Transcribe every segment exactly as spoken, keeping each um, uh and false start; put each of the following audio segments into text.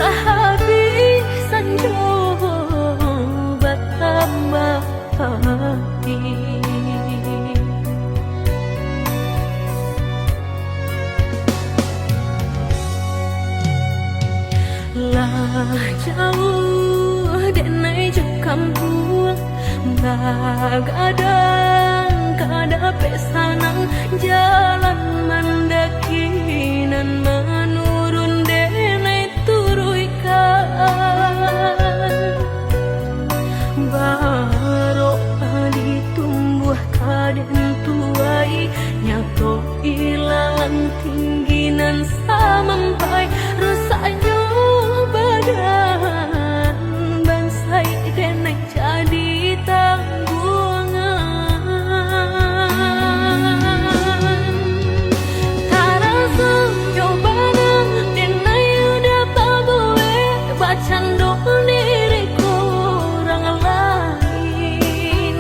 Lah habih sanjo batambah hari. Lah jauah denai jo kampuang, bagadang ka dapek sanang, jalan mandaki nan manurun denai turuikan. Barok ditumbuah ka den tuai, nyato ilalang tinggi nan samampai, rusaknyo badan bansaik denai jadi tangguangan. Taraso nyo bana denai udah babuek, bacando diri ka urang lain.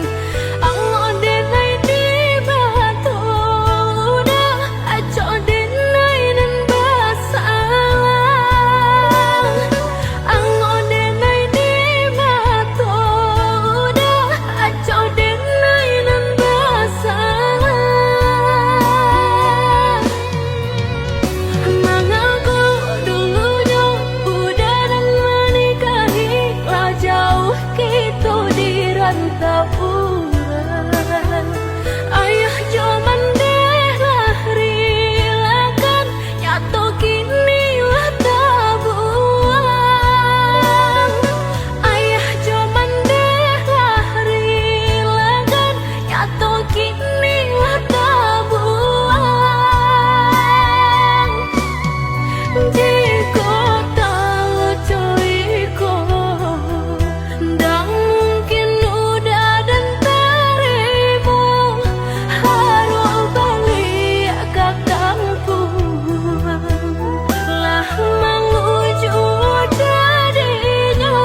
Angok denai di mato udah, acok denai nan basalah. Angok denai di mato udah, acok denai nan basalah. Mangako dulunyo udah nan manikahi, lah jauah kito di rantau urang. Ayah jo mandeh lah rilakan, nyato kini lah tabuang. Ayah jo mandeh lah rilakan, nyato kini lah tabuang. Jikok talucu iko, ndak mungkin udah den tarimo, harok baliak ka kampuang, lah mangujuah jadinyo.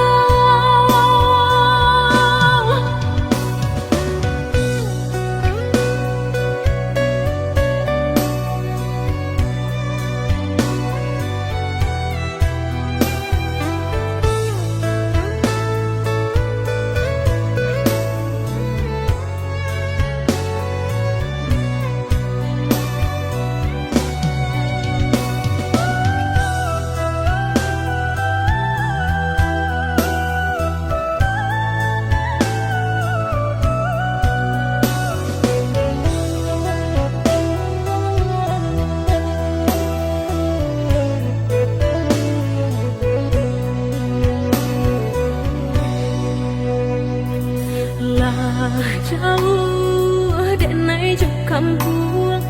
Lah jauah denai jo kampuang,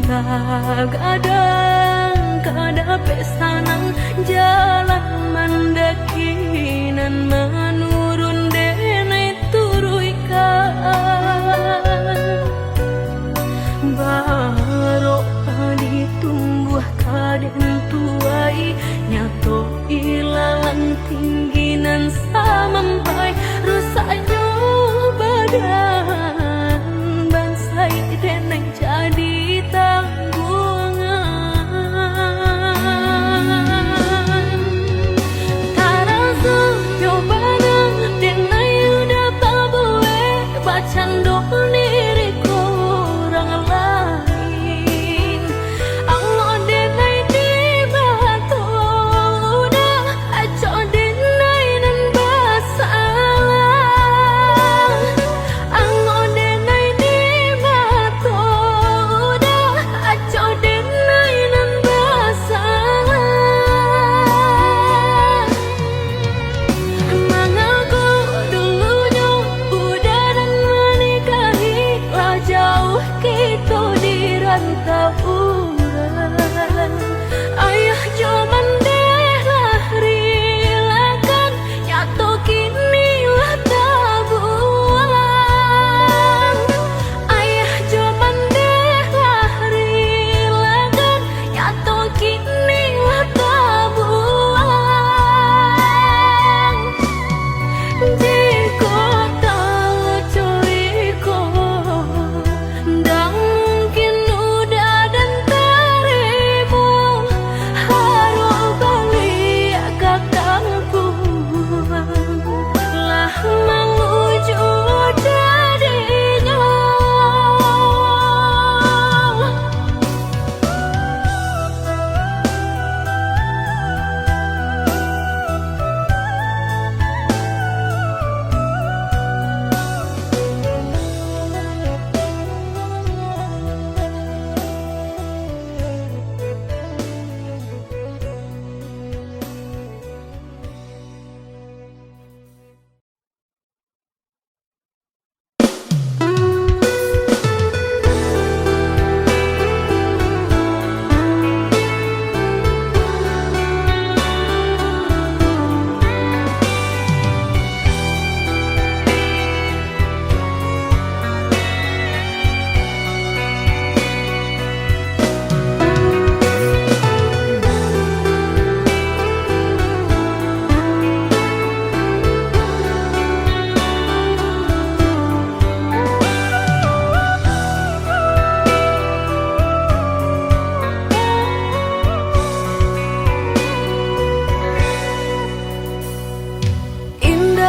bagadang ka dapek sanang, jalan mandaki nan manurun denai turuikan. Barok ditumbuah ka den tuai, nyato ilalang tinggi nan samampai, rusaknyo badan bansaik denai jadi tangguangan.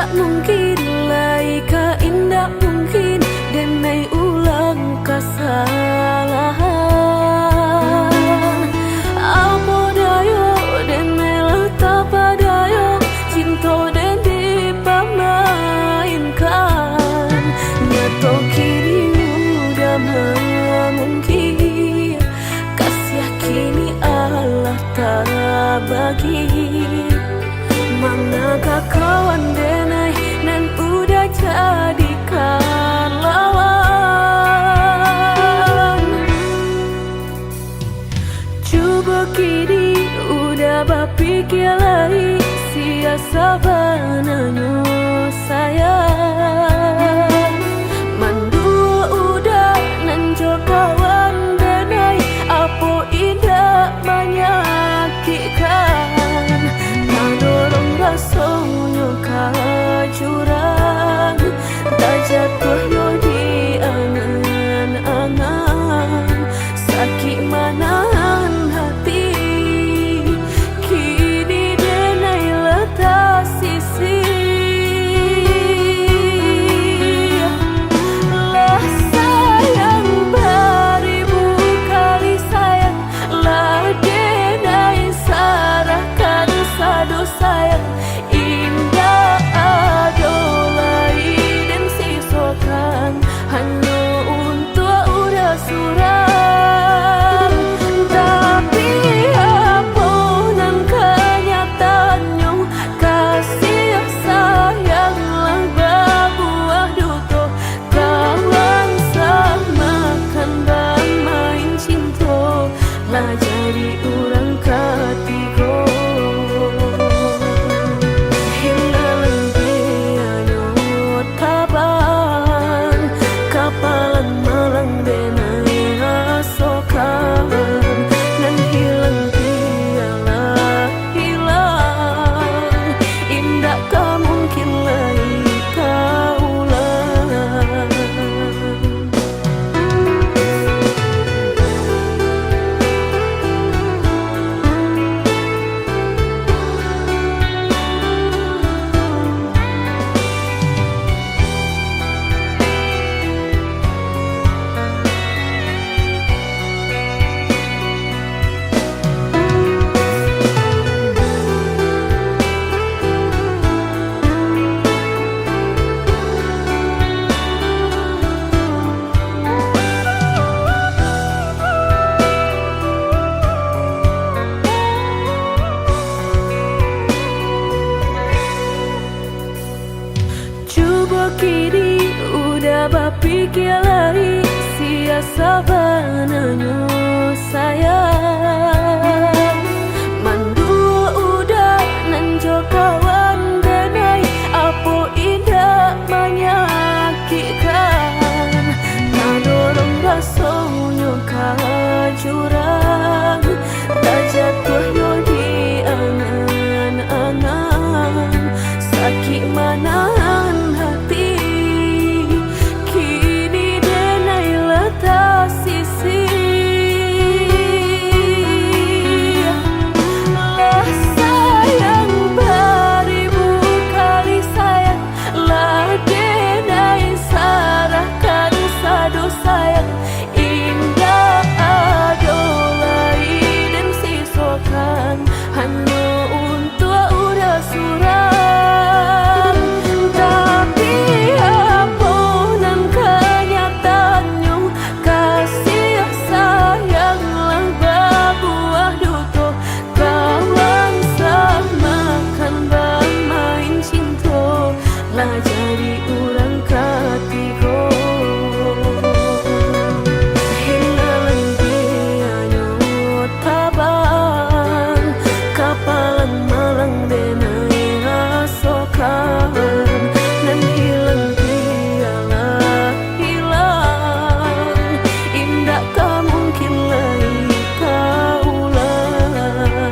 Mungkin lai ka indak mungkin, denai ulang kasalahan. Apo dayo, denai lah tapadaya, cinto den dipamainkan. Nyato kini udah mamungkir, kasiah kini alah tabagi. Manakah kawan denai nan udah jadikan lawan? Cubo kini udah bapikia lai, sia sabananyo sayang. Manduo udah nan jo kawan denai, apo indak manyakikkan? Tadorong rasonyo ka jurang, tajatuah yo di angan-angan. Sakik manahan hati, kini denai lah tasisih. Lah sayang baribu kali sayang, lah denai sarahkan sado sayang. Indak ado lai den sisokan, hanyo untuak urang surang. Tapi, apo nan kanyataannyo, kasiah sayang lah babuah duto. Kawan samakan bamain cinto, lah jadi urang katigo. Hilang pianyo taban, kapalan malang denai rasokan. Nan hilang pialah hilang, indak ka mungkin lai ka ulang. Cubo kini udah bapikia lai, sia sabananyo sayang. Manduo udah nan jo kawan denai, apo indak manyakikkan? Tadorong rasonyo ka jurang, tajatuah yo di angan-angan. Sakik manahan hati, kini denai lah tasisih. Lah sayang baribu kali sayang, lah denai sarahkan sado sayang. Indak ado lai den sisokan, hanyo untuak urang surang. Tapi, apo nan kanyataannyo, kasiah sayang lah babuah duto. Kawan samakan bamain cinto, lah jadi urang katigo. Hilang pianyo taban, kapalan malang denai rasokan. Nan hilang pialah hilang, indak ka mungkin lai ka ulang.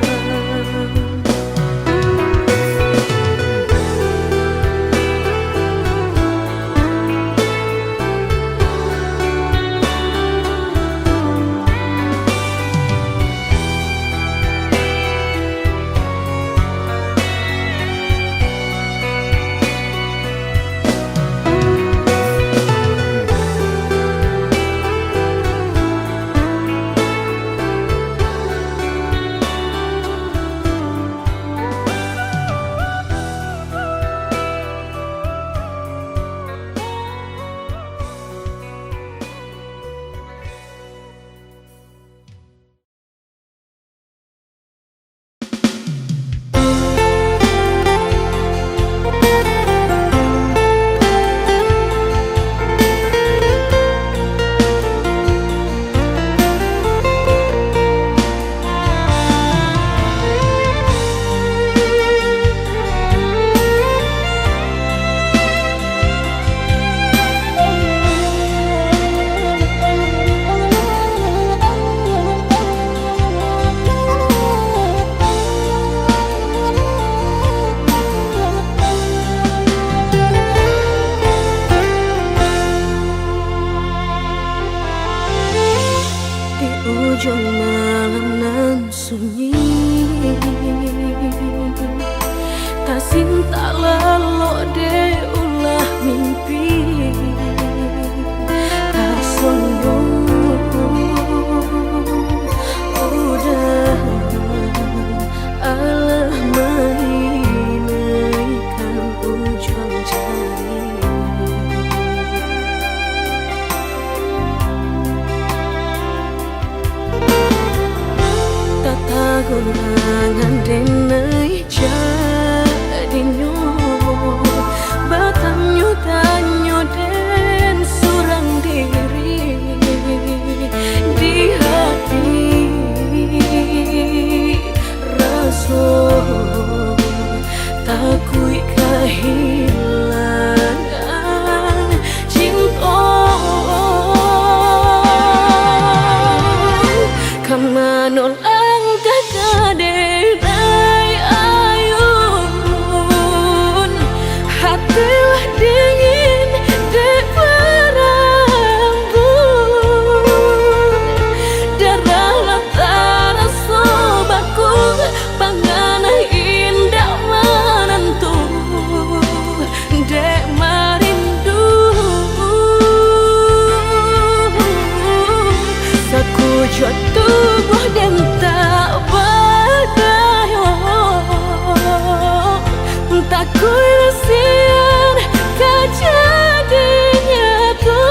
Takuik siang ka jadi nyato,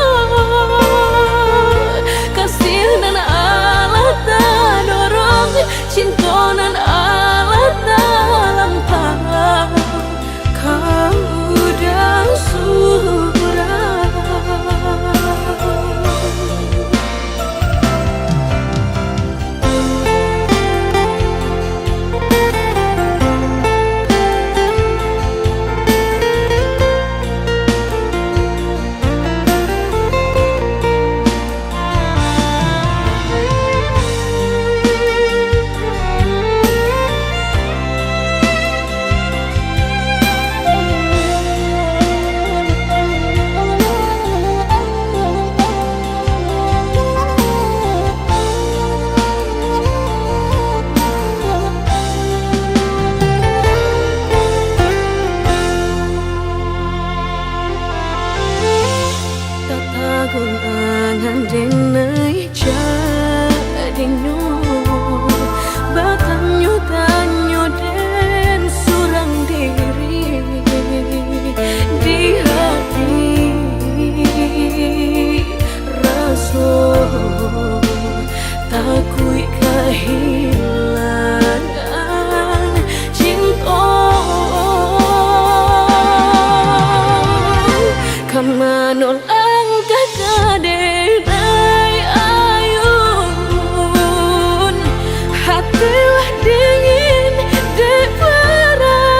kasih nan alah tadorong, cinto nan alah talampau, ka udah surang. Tatagun angan denai jadinyo, batanyo-tanyo den surang diri di hati raso. Takuik kahilangan cinto. Ka mano langkah ka denai ayun, hati lah dingin dek barambun.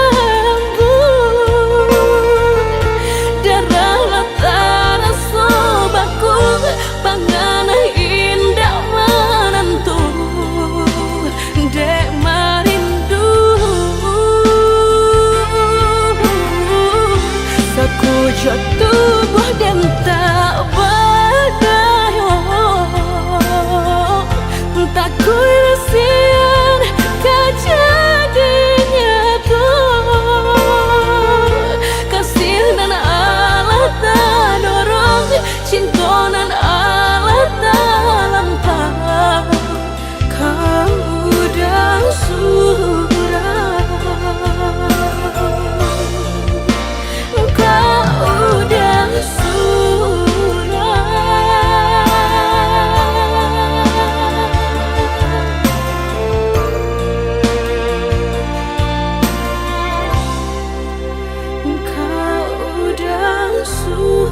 Darah lah taraso bakun, pangan indak manantu dek marindu. Sakujua tubuah den tak badayo, takuik siang ka jadi nyato, kasih nan alah tadorong, cinto nan alah talampau, ka udah surang, ka udah surang. Ka udah surang.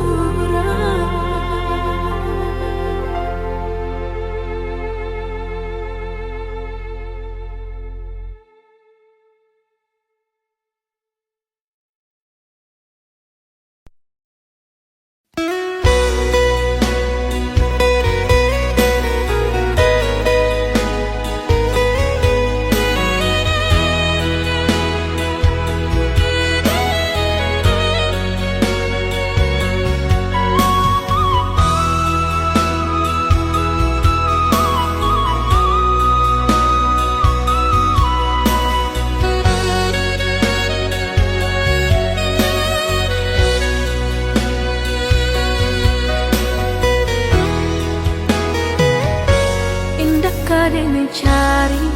Indak ka den cari,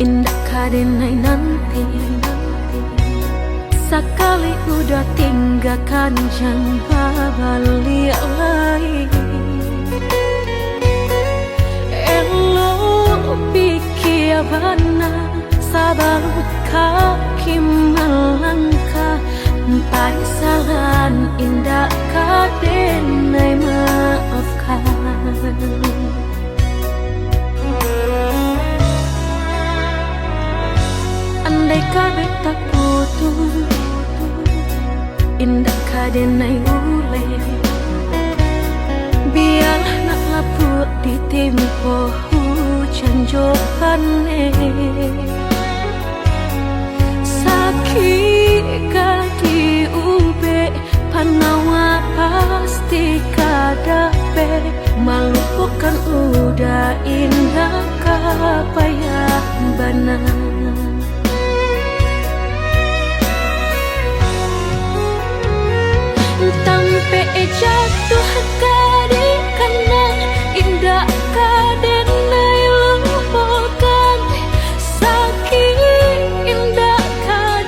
indak ka den nanti. Sakali udah tinggakan, jan babaliak lai. Elok pikia bana sabalun kaki malangkah, panyasalan indak ka denai maafkan. Andai ka beta putus, indak ka denai uleh, bialah nak lapuak ditimpo hujan jo paneh. Sakik ka diubek, panawa pasti ka dapek. Malupokan udah indak ka payah bana. Tampek jatuah ka dikanang, indak ka denai lupokan. Sakik indak ka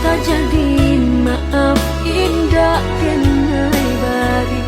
Jadi maaf indak denai bari.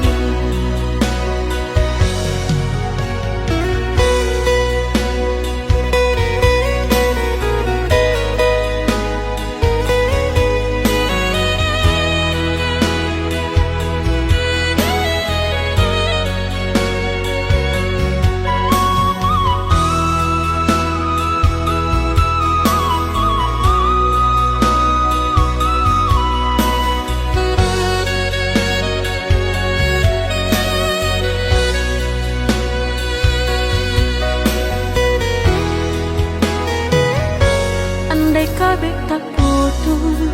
Andai kabek taputuih,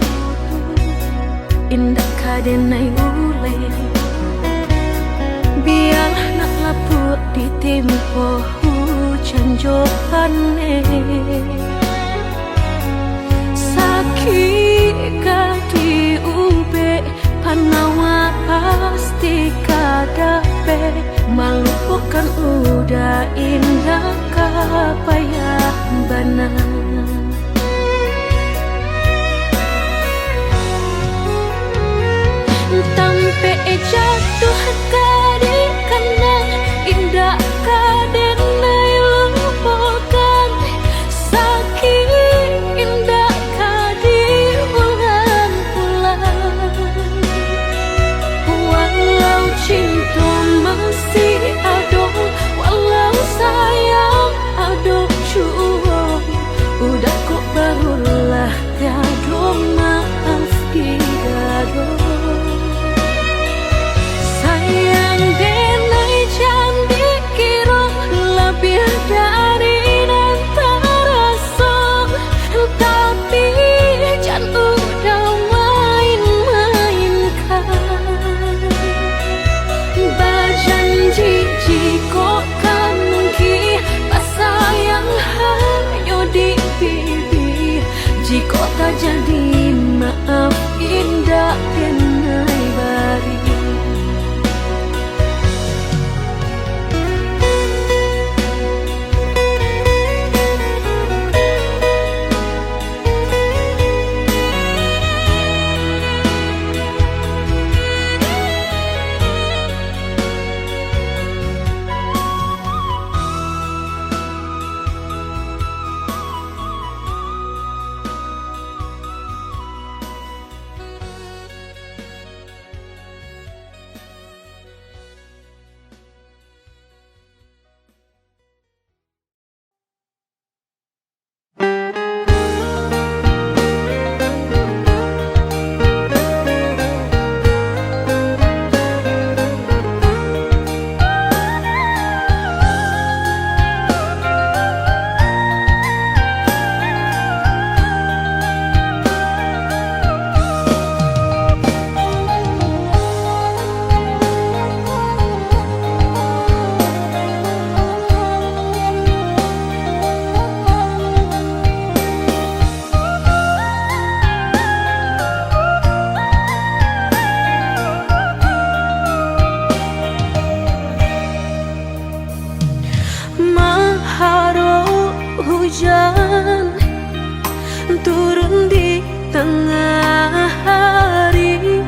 indak ka denai uleh. Bialah nak lapuak ditimpo hujan jo paneh. Sakik ka diubek, panawa pasti ka dapek. Malupokan uda indak ka payah bana. Tampek jatuah ka dikanang, indak ka denai lupokan. Sakik indak ka diulang-ulang. Walau cinto masih ado, walau sayang ado juo, uda kok barulah tiado maaf di dado. Sayang denai jan dikiro labiah dari nan taraso, tapi jan uda main-mainkan. Bajanji jikok ka manggi, basayang hanyo di bibia. Jikok tajadi, maaf indak denai bari. Maharok hujan turun di tangah hari,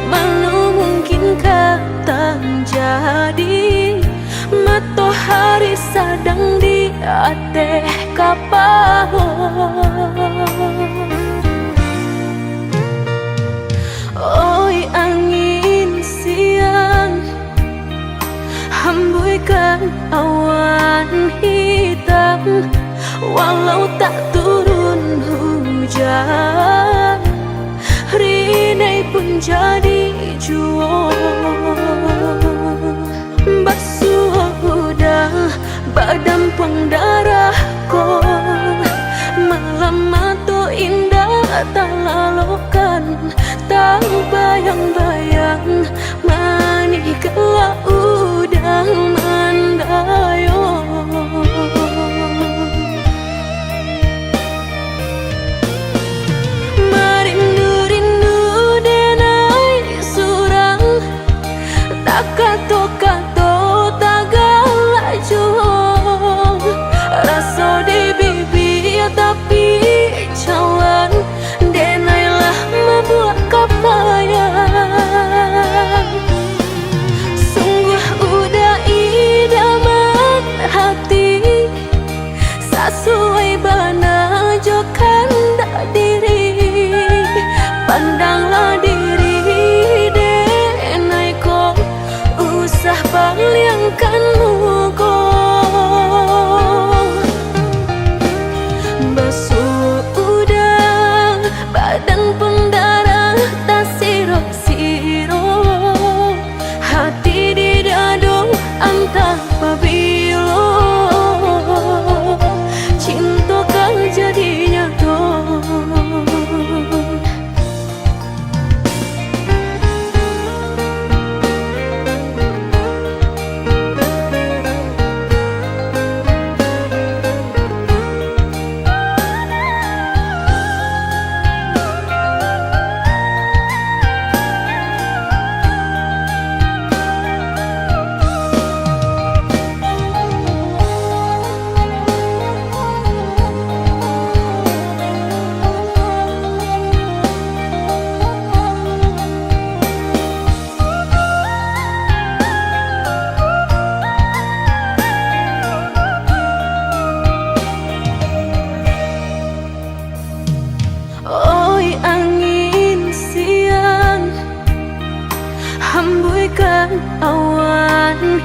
mano mungkin ka tajadi, matohari sadang di ateh kapalo. Oi angin siang, hambuikan awan hitam, walau tak turun hujan, rinai pun jadi juo. Basuo uda, badampuang darah ko, malam mato indak talalokan, tabayang-bayang manih galak uda mandayo. Marindu-rindu denai surang, takato-kato tagalak juo, raso di bibia tapi jalan, denai lah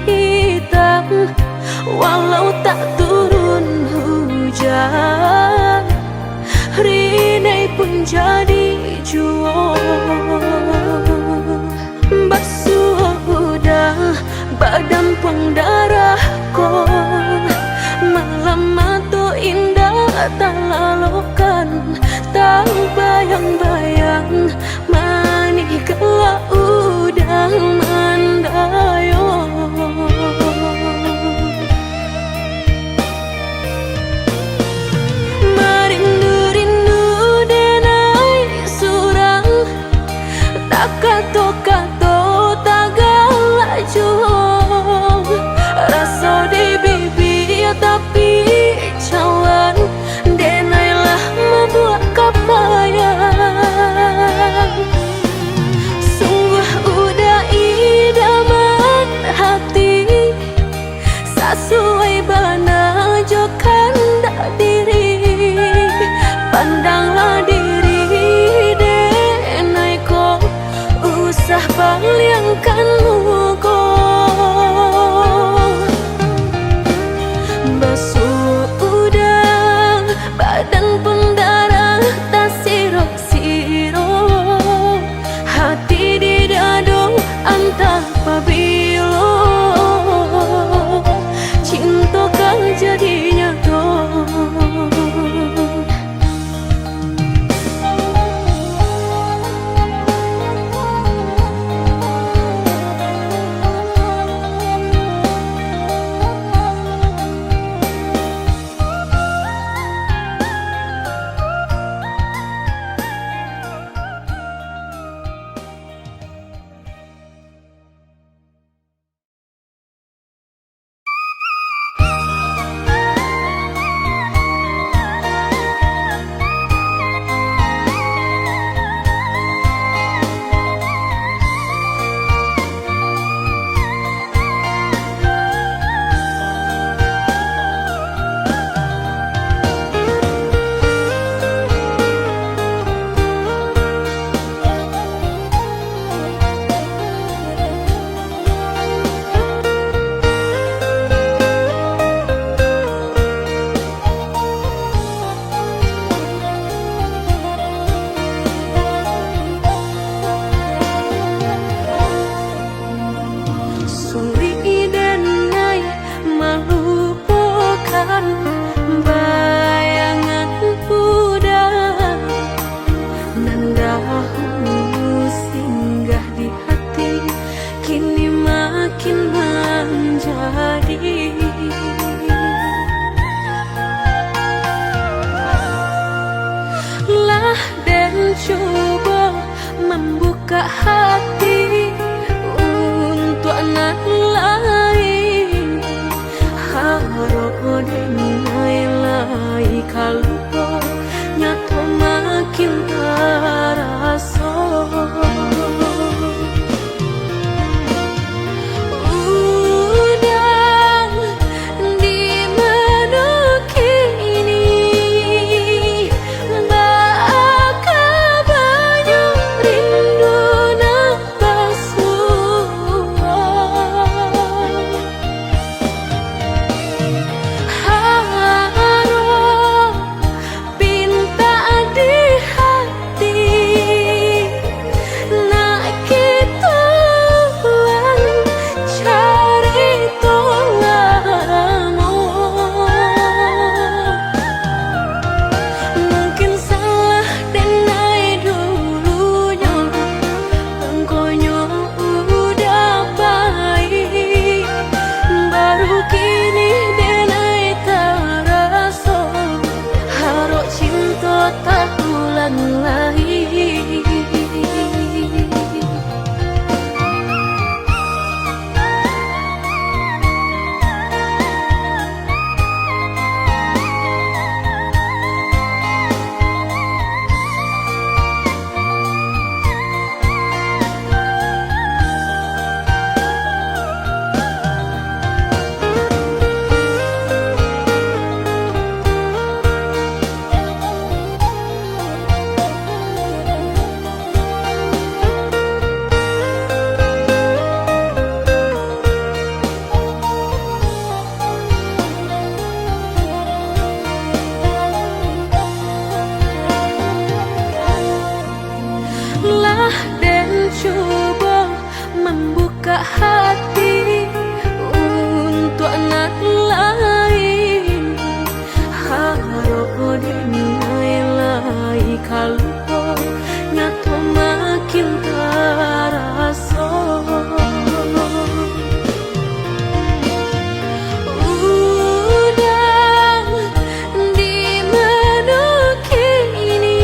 hitam, walau tak turun hujan, rinai pun jadi juo. Basuo udah badan pun darah ko, malam mato indak talalokan, tabayang-bayang manih galak udah mandayo. Marindu-rindu denai surang, tak kato-kato, tak galak juo. Raso di bibia tapi cawan, denai lah mambuek kapaian. Sungguah udah idaman hati, sasuai bana jo kandak diri. Pandanglah diri denai ko, usah paliangkan muko. Basuo udah badan pun darah tasiro-siro, hati di dado antah pabilo, cinto ka jadi nyato. Sulik den ai malupokan bayangan udah nan dahulu singgah di hati, kini makin manjadi. Lah den cubo mambukak hati untuak nan lain, harap den ai lai ka lupo, nyato makin taraso. Den cubo mambukak hati untuak nan lain. Harok den lai kalupo, nyato makin taraso. Udah di mano kini,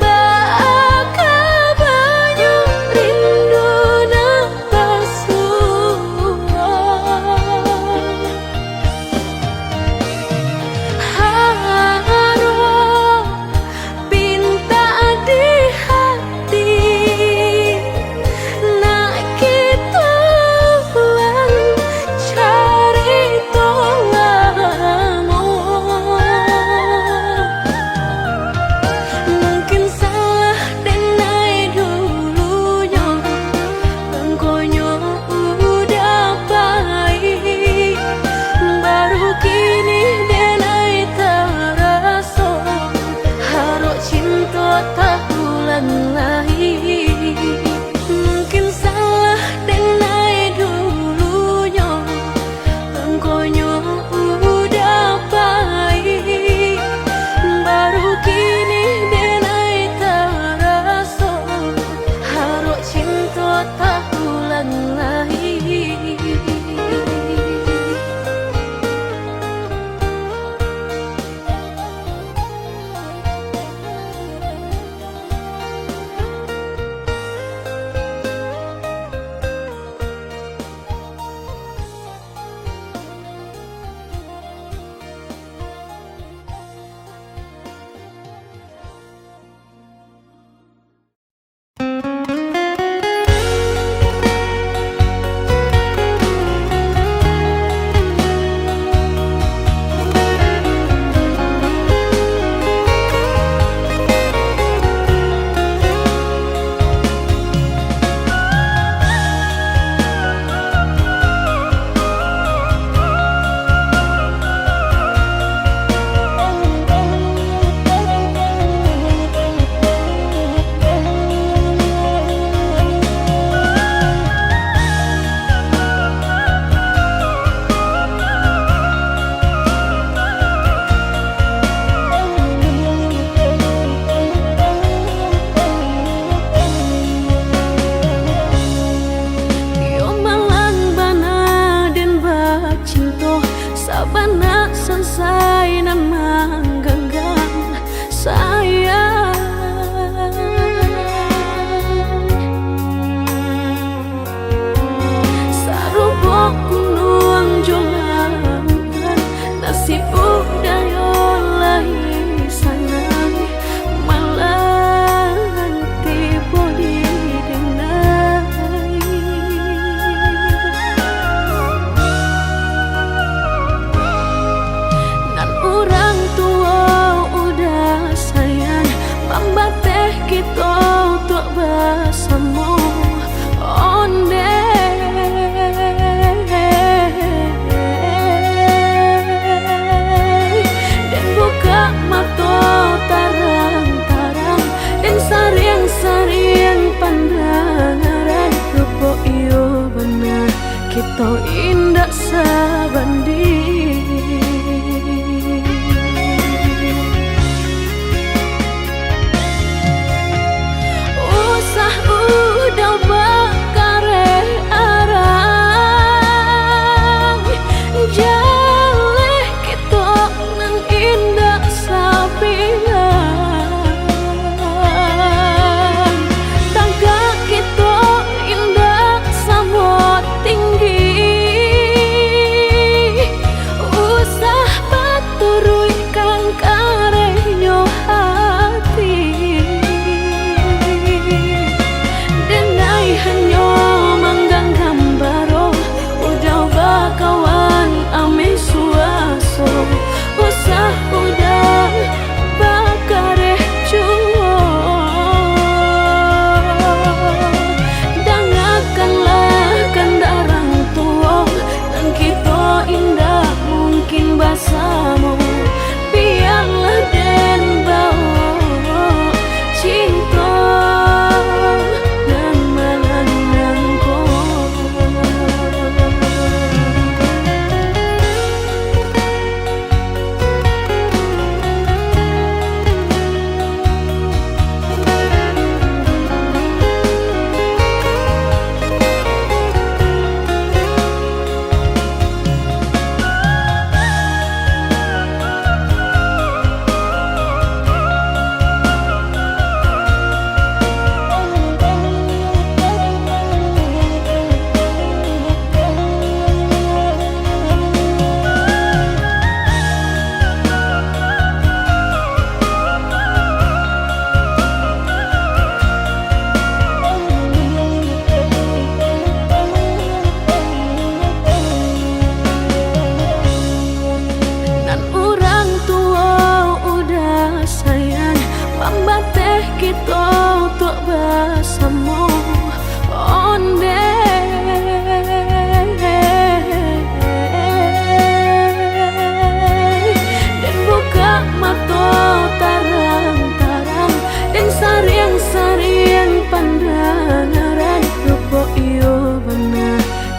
baa kabanyo rindu nan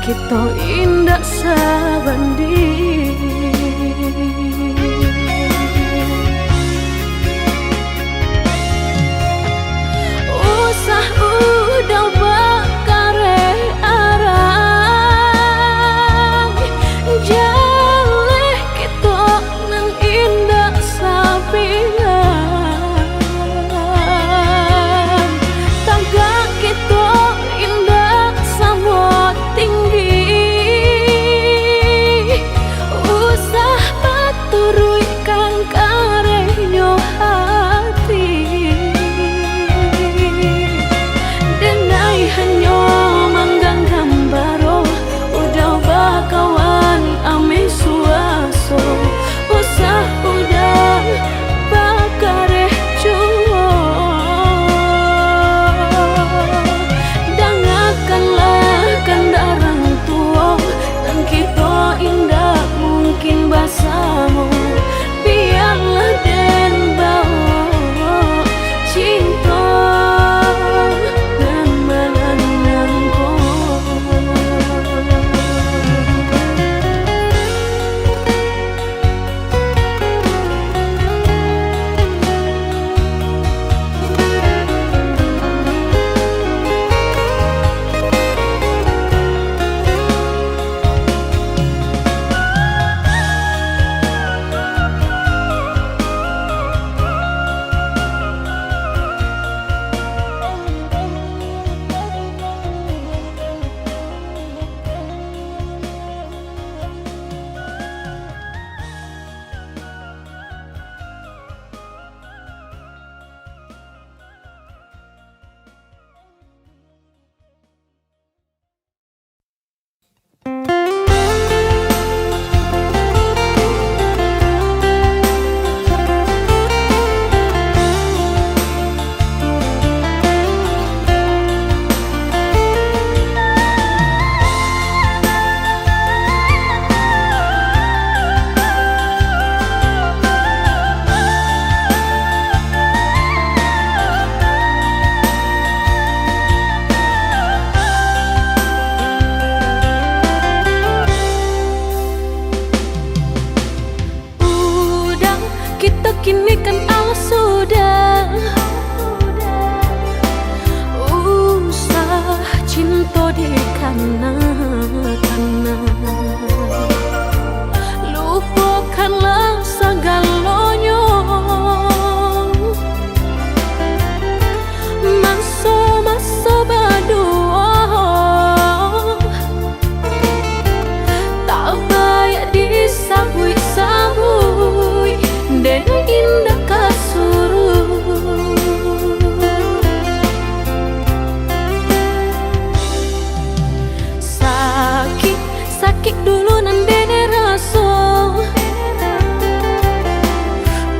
Kito indak sabanding. Usah udah bakareh arang, jaleh kito nan indak sabilang. Tagak kito indak samo tinggi, usah baturuikkan karehnyo hati. Denai hanyo mangganggam baro, udah bakawan ameh suaso, usah udah bakareh juo. Dangakanlah kandak urang tuo, nan kito indak mungkin basamo. Bialah den baok cinto nan mananang ko. Udah, kito kini kan alah sudah. Usah cinto dikana-kana. Lupokanlah sagalonyo. Maso-maso baduo tak payah disabuik-sabuik, den indak kasuruah. Sakik, sakik dulu nan den raso,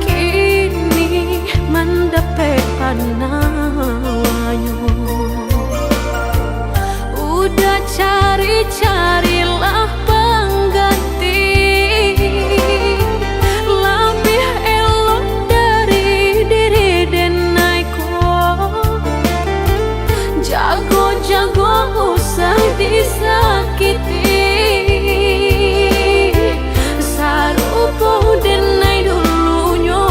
kini mandapek panawanyo. Udah cari-carilah pangganti, labiah elok dari diri denai ko. Jago-jago usah disakiti, sarupo denai dulunyo.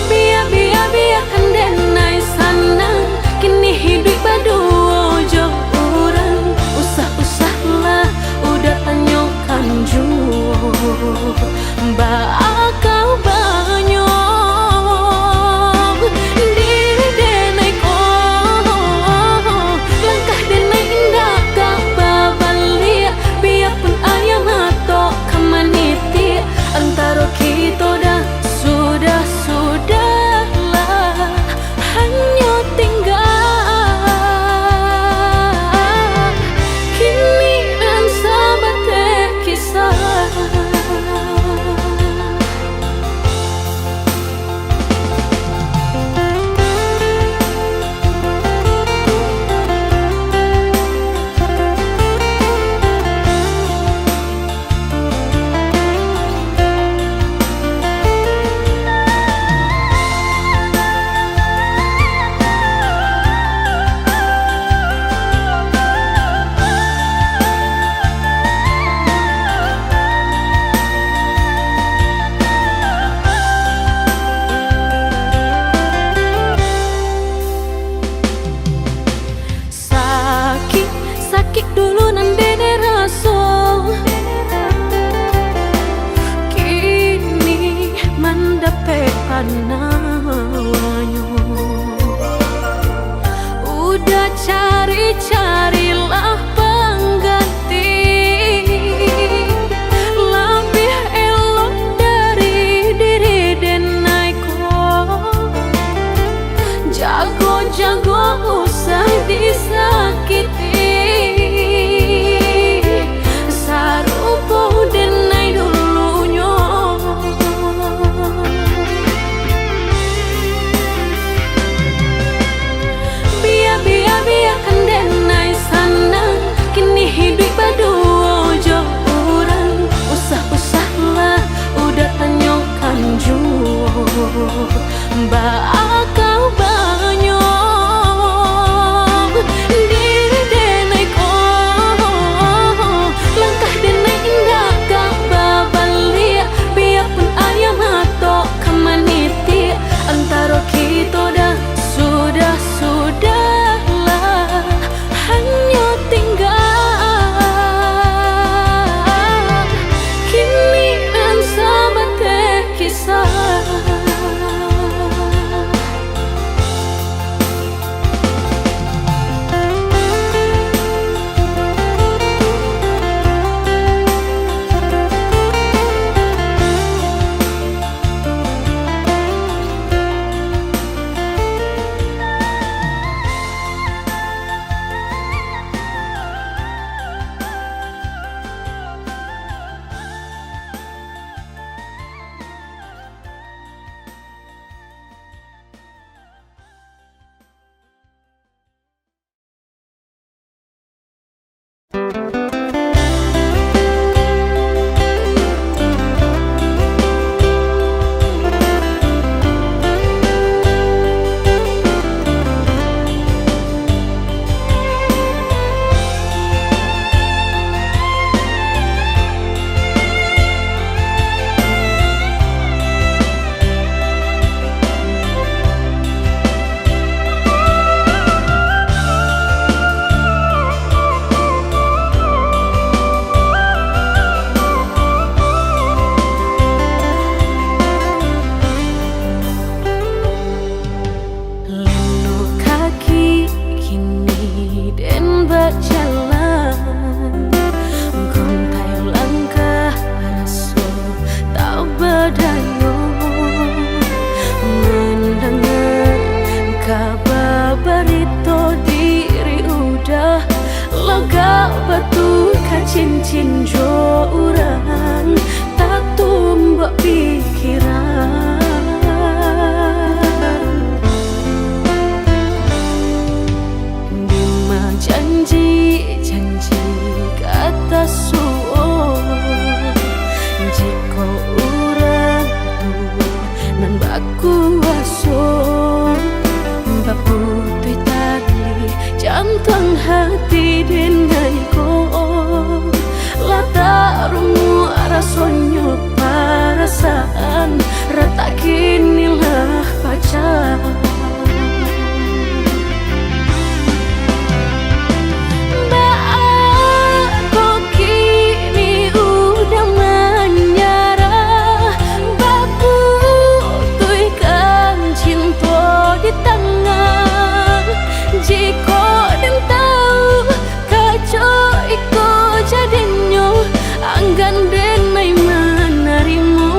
Bia, bia, biakan denai sanang, kini hiduik baduo jo urang. Usah-usahlah udah tanyokan juo, baa kabanyo diri denai ko. Langkah denai indak ka babaliak, biapun aia mato ka manitiak. Antaro kito dah sudah-sudahlah, hanyo tingga kini nan sabateh kisah. Nawanyo. Udah cari-carilah pangganti, labiah elok dari diri denai ko. Jago-jago usah disakiti, sarupo denai dulunyo. Bia, bia, biakan denai sanang, kini hiduik baduo jo urang. Usah-usahlah, udah tanyokan juo. Baa kabanyo diri denai ko, langkah denai indak ka babaliak, biapun aia mato ka manitiak, antaro kito dah sudah-sudahlah. Hanyo tingga kini nan sabateh kisah. Leno kaki kini den bajalan, gontai langkah raso tak badayo. Mandanga kaba barito diri udah lagak batuka cincin jo urang, tatumbuak pikiran. Dima janji-janji ka tasuo, jikok urang tu nan bakuaso, baputuih tali jantuang hati denai ko. Lah tak rumuak rasonyo parasaan, ratak kini lah pacah. Baa kok kini udah manyarah, baputuihkan cinto di tangah. Jikok den tau, kacok iko jadinyo, anggan denai manarimo.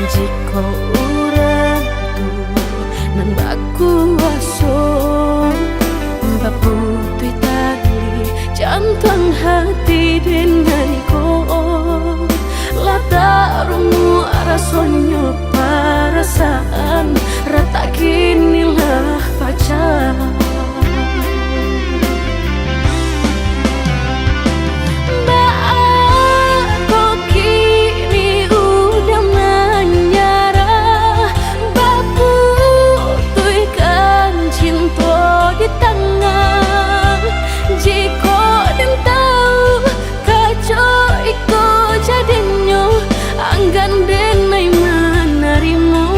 Jikok urang tu nan bakuaso, baputuih tali, jantuang hati den nan iko. Lah tak rumuak rasonyo parasaan, ratak kini lah pacah. Baa kok kini udah manyarah, baputuihkan cinto di tangah? Jikok den tahu, kacau iko jadinyo, anggan den ai manarimo.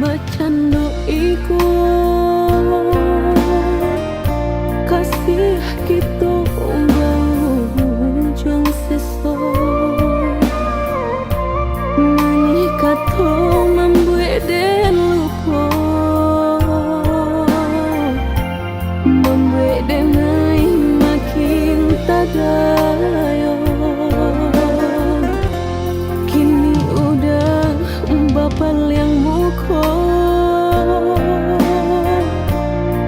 Bacando iko, kasih kito baujuang seso. Manih kato mambuek den lupo, mambuek den ai makin tagayo. Kini udah bapaliang muko,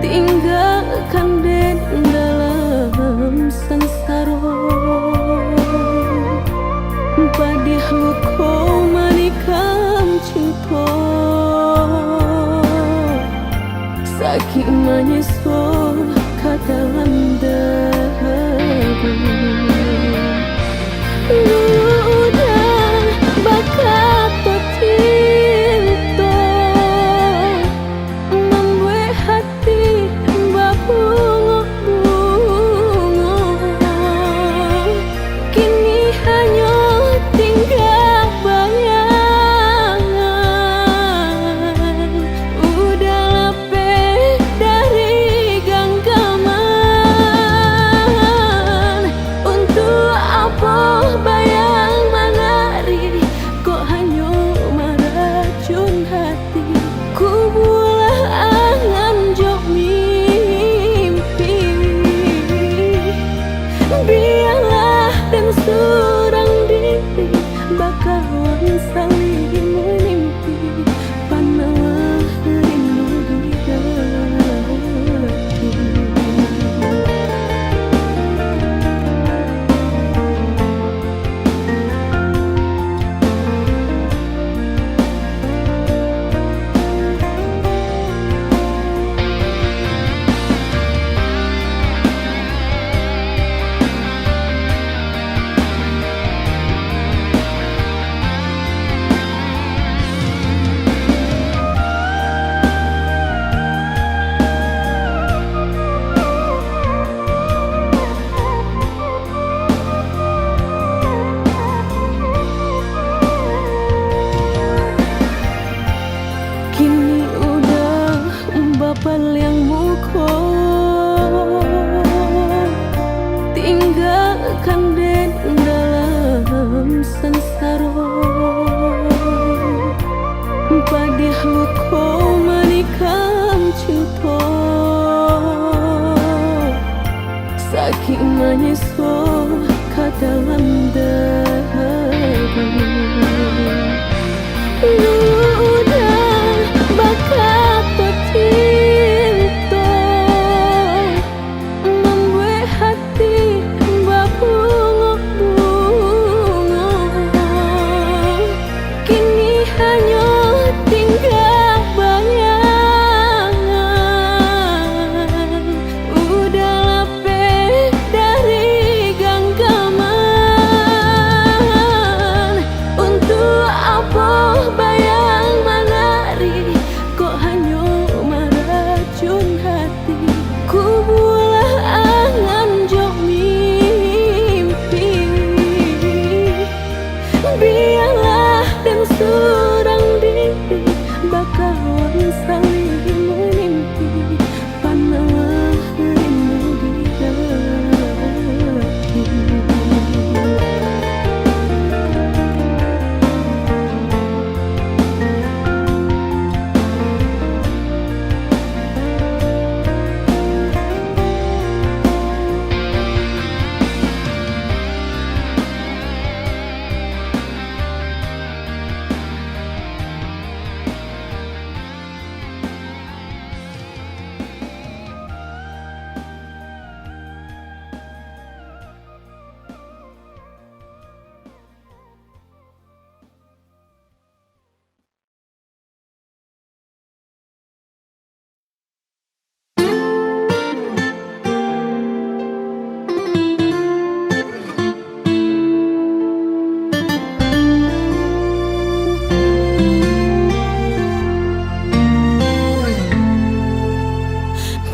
tinggakan den dalam sansaro. Padiah luko manikam cinto, sakik manyeso ka dalam dagu. Udah bakato cinto, mambuek hati babungo-bungo. Kini hanyo tingga bayangan, udah lapeh dari ganggaman. Untuak apo bayang manari, kok hanyo maracun hati. Kubualah angan jo mimpi, bialah den surang diri, bakawan saling manimpi, panah rindu di hati. Kini udah bapaliang muko, tinggakan den dalam sansaro. Padiah luko manikam cinto, sakik manyeso ka dalam dagu. Udah bakato cinto, mambuek hati babungo-bungo. Kini hanyo tingga bayangan, udah lapeh dari ganggaman. Untuak apo bayang manari, kok hanyo maracun hati. Kubualah angan jo mimpi, bialah den surang diri, bakawan saling manimpi, panah rindu di hati.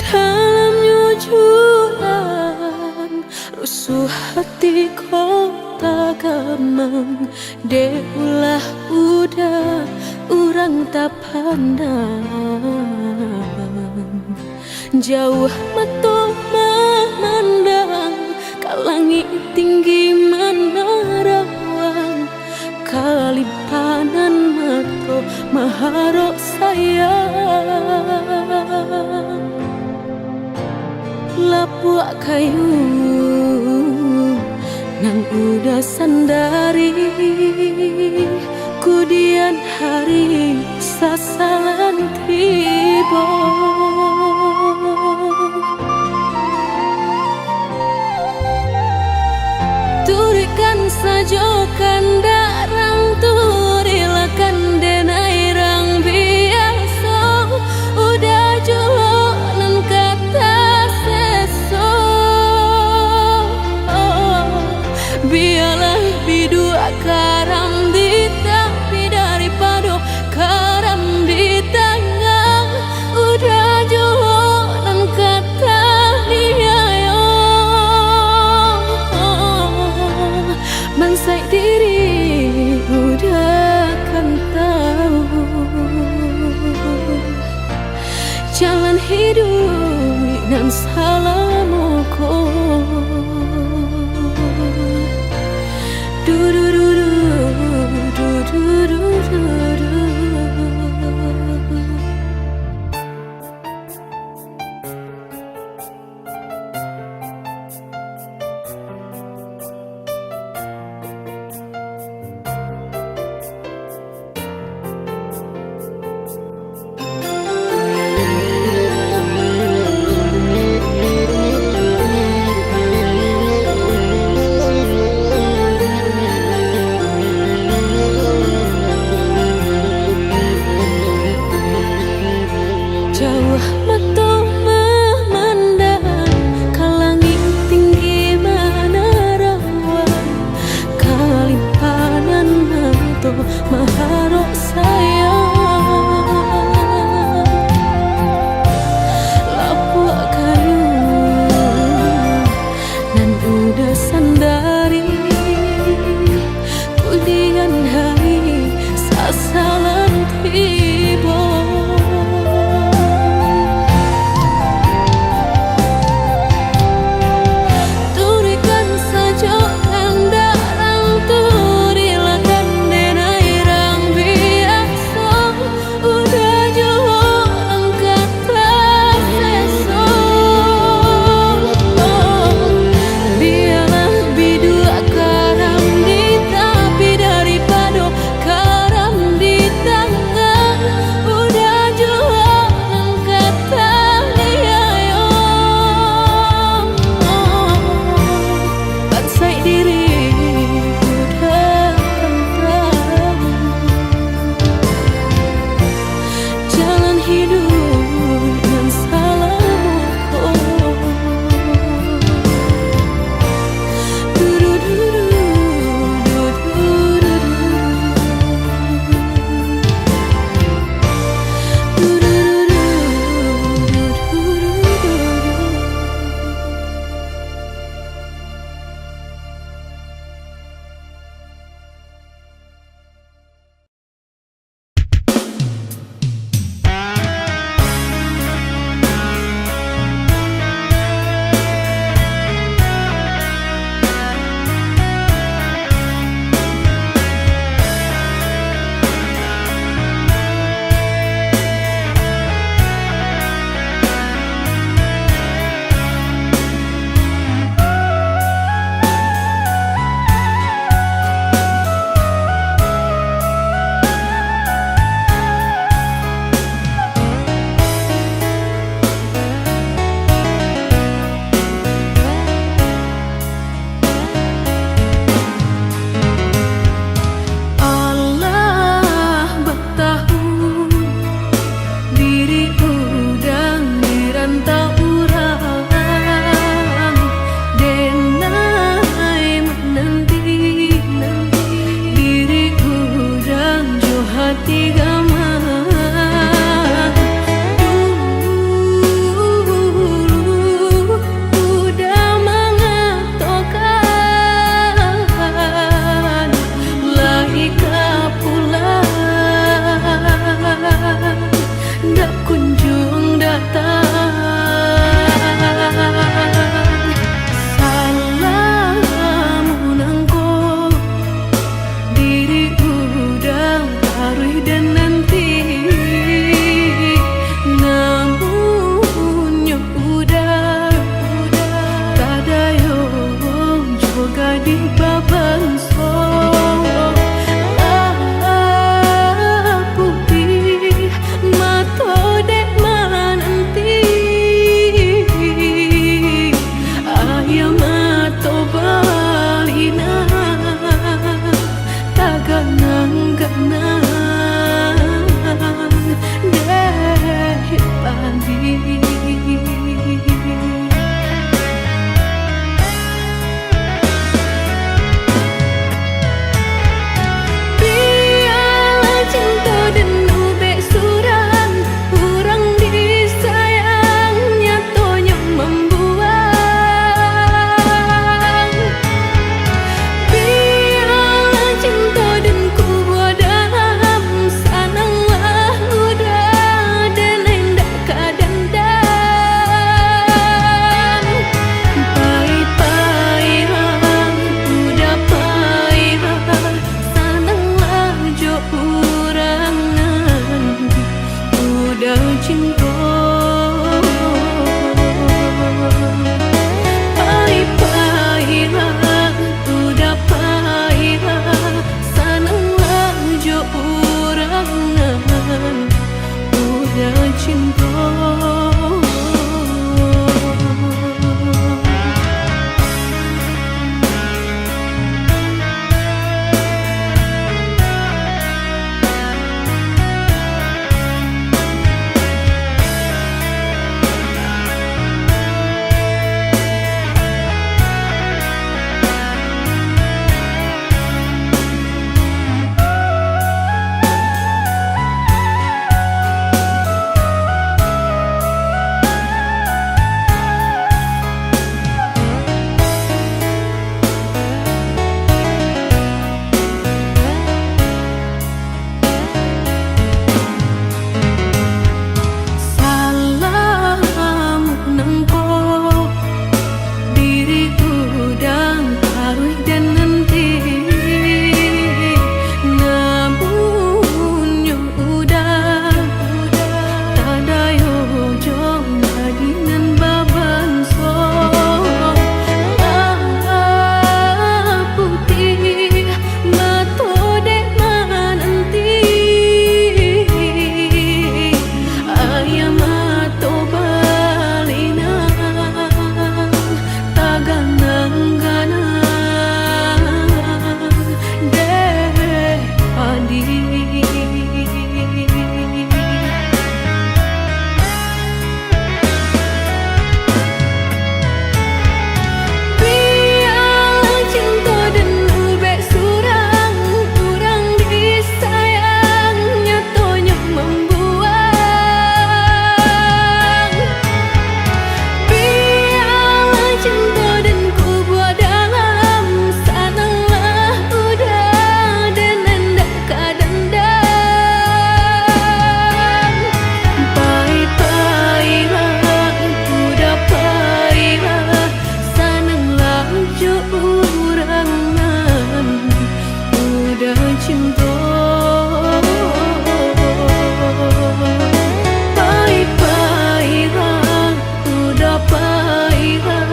Dalamnyo jurang, rusuah hati ko tagamang, dek ulah uda urang tapandang. Jauah mato mamandang, ka langik tinggi manarawang, kalimpanan mato maharok sayang. Lapuak kayu nan Uda sandari, kudian hari sasalan tibo. Turikan sajo kandak rang tu, rilakan denai rang biaso, Uda juo nan ka taseso. Bialah biduak karam di tapi daripado karam di tangah, Uda juo nan ka taniayo. Bansaik diri Uda kan tau, jalan hiduik nan salamo ko. Du, du, du, du, du, du, du, du, du. cinto. Pai-pailah, uda pailah, sananglah jo urang nan uda cinto. Salah nangko diri uda taruih den nanti, namunnyo uda tadayo jo jadi nan babanso. Lah putiah mato dek mananti, aia mato balinang taganang-ganang dek padi. Bialah cinto den ubek surang, urang disayang nyatonyo mambuang. Bialah cinto den kubua dalam, sananglah uda den indak ka dandam. Pai-pailah, uda pailah, sananglah jo urang nan uda cinto. Pai-pailah, uda pailah,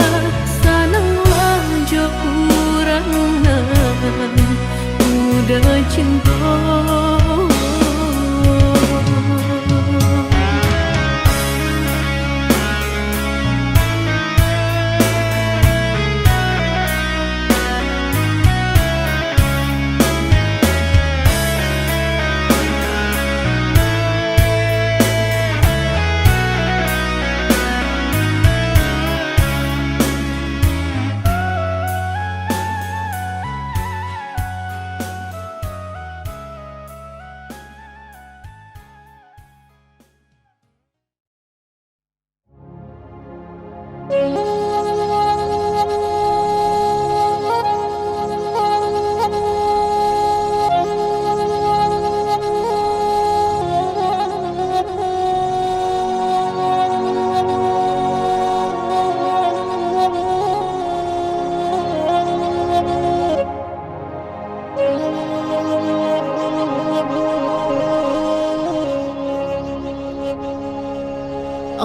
sananglah jo urang nan uda cinto.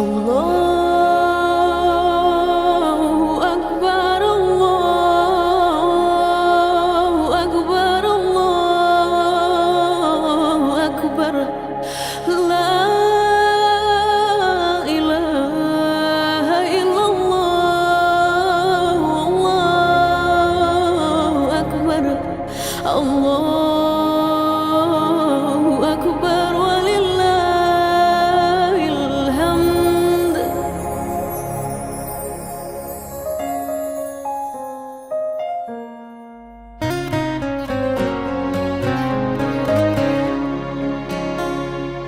Allahu Akbar, Allahu Akbar, Allahu Akbar. La ilaha illallah, Allahu Akbar. Allahu Akbar, walillahil hamd.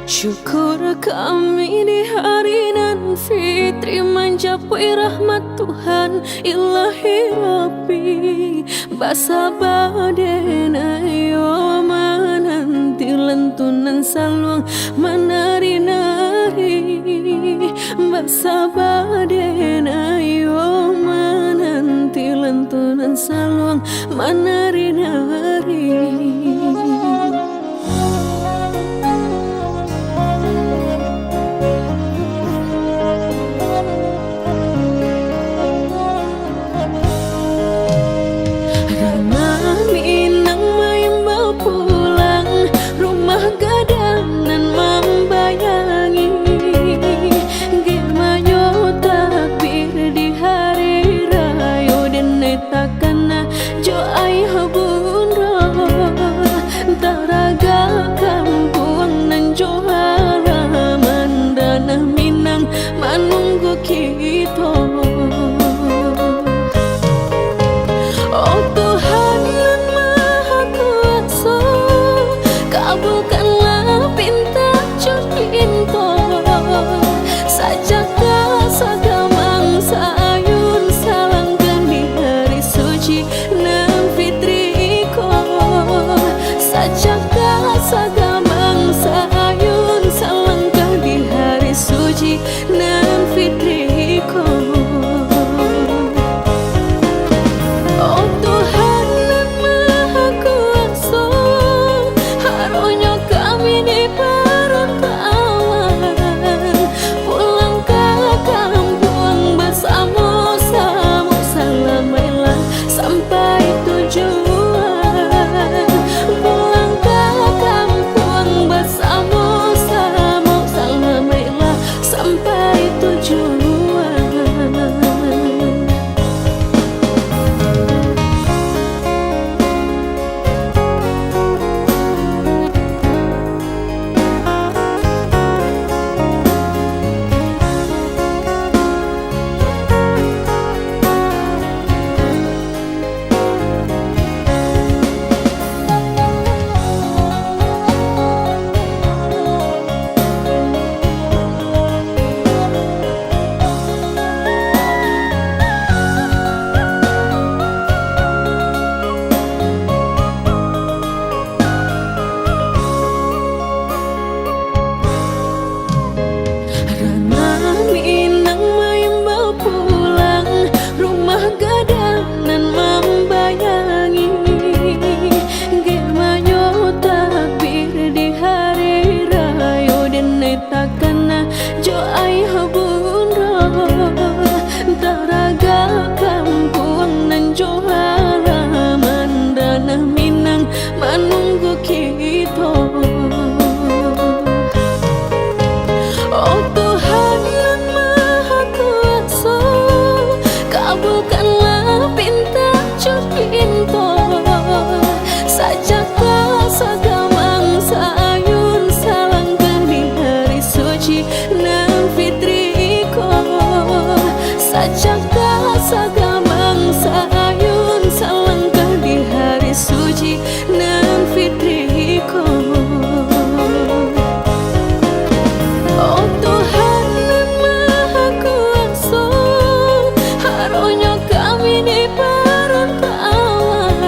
Syukur kami di hari nan fitri, manjapuik rahmat Tuhan Ilahi Rabbi. Basaba den ayo mananti, lantunan saluang manari-nari. Basaba den ayo mananti, lantunan saluang manari-nari. nan fitri ko. Oh Tuhan nan Maha Kuaso, haronyo kami diparuntuak awan, pulang ka kampuang basamo-samo, salamaiklah sampai tujuan. Pulang ka kampuang basamo-samo, salamaiklah sampai tujuan. Ranah Minang maimbau pulang, rumah gadang nan mambayangi. Gemanyo takbir di hari rayo, den takana jo ayah bundo. Taragak kampuang nan jo halaman, Ranah Minang manunggu kito. Oh Tuhan nan Maha Kuaso, kabulkanlah pinta jo pinto. Sajak ka sagamang saayun, salangkah di hari suci nan fitri ko. Sajak ka sagamang saayun, salangkah di hari suci nan fitri ko. Oh Tuhan nan Maha Kuaso, haronyo kami diparuntuak awan,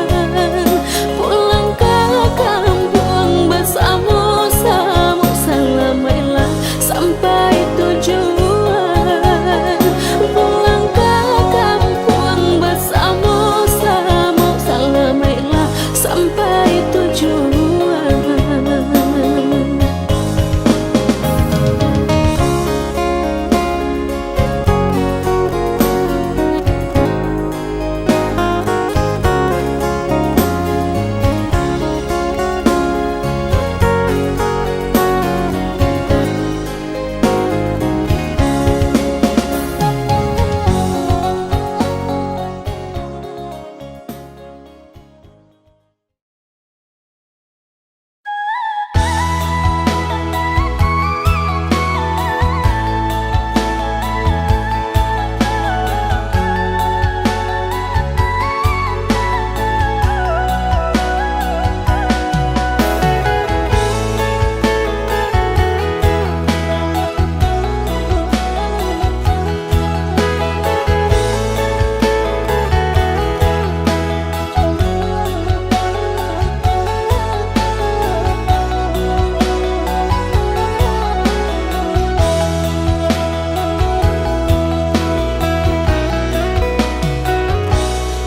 pulang ka kampuang basamo-samo, salamaiklah sampai tujuan. Pulang ka kampuang basamo-samo, salamaiklah sampai tujuan.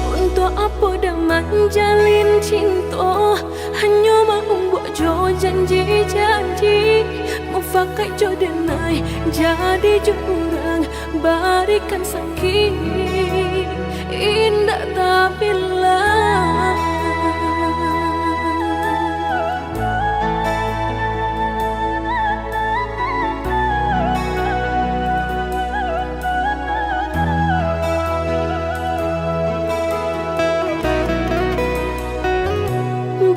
Untuak apo den manjalin cinto, hanyo maumbuak jo janji-janji, mufakaik jo denai, jadi jo urang barikan sakik indak tabilang.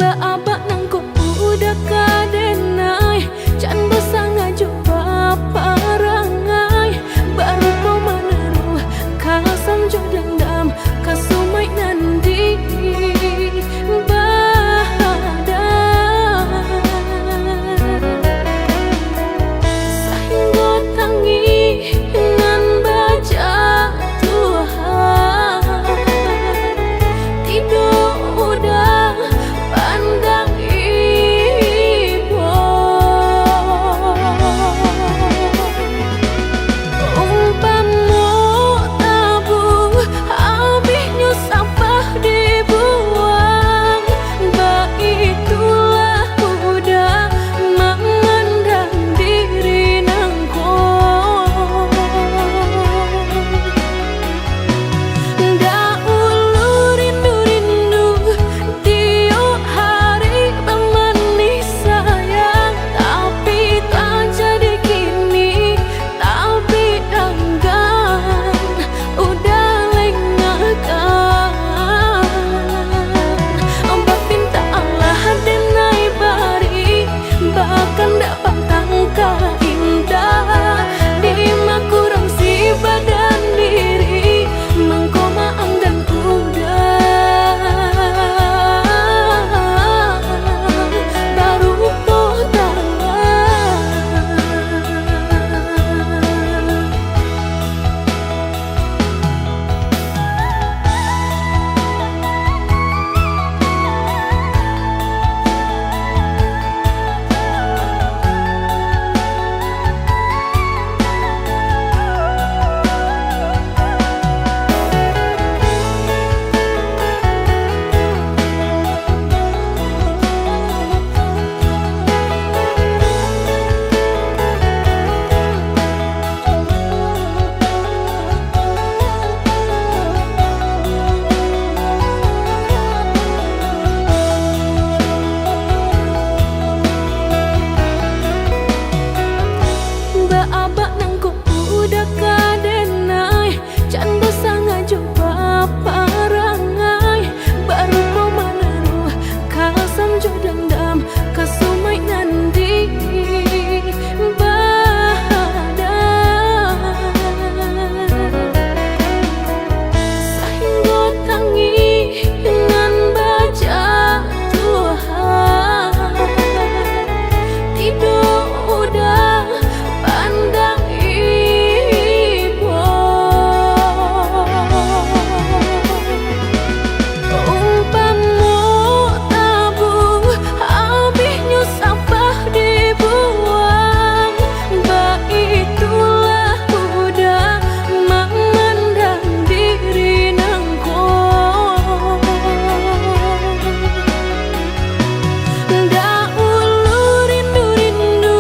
Baa bak nangko udah ka denai, jan basangajo baparangai, barupo manaruah kasam jo dandam, kasumaik nan di Nangko udah ka denai, cando sangajo baparangai, barupo manaruah kasam jo dandam, ka sumaik nan di badan. Sainggo tangih nan bajatuahan, tido udah pandang ibo. Umpamo tabuang, abihnyo sampah dibuang, baitulah udah mamandang diri nangko. Dahulu rindu-rindu,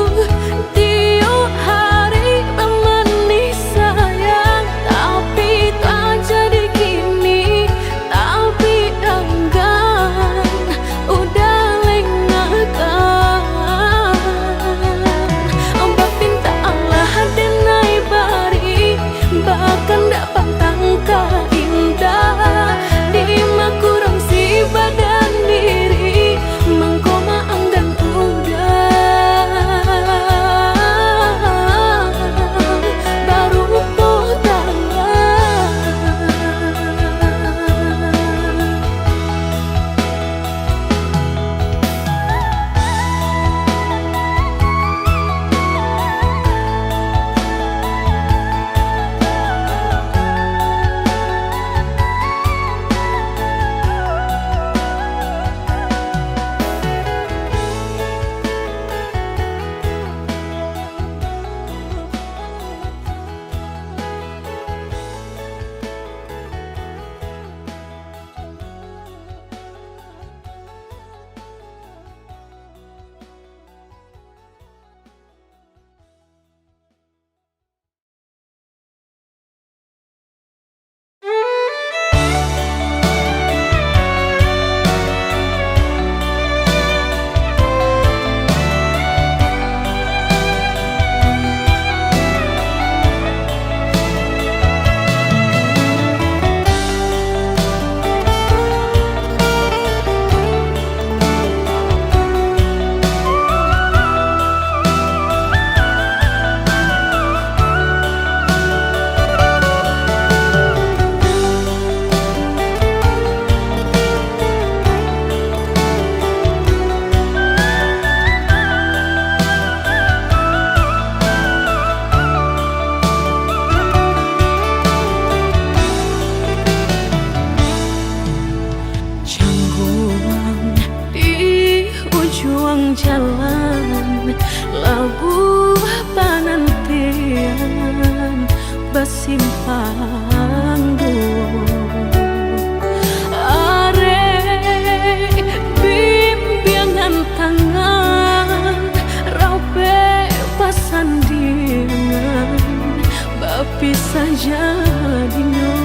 tiok hari bamanih sayang, tapi tak jadi kini, tapi danggan udah lengahkan. Bapinta alah denai bari, bakandak pantang ka indak, di makurang si badan diri, mangko maanggan udah barupo tangan. Cangguang di ujuang jalan, labuah panantian basimpang duo. Arek bimbiangan tangan, rapek pasandingan, bapisah jadinyo.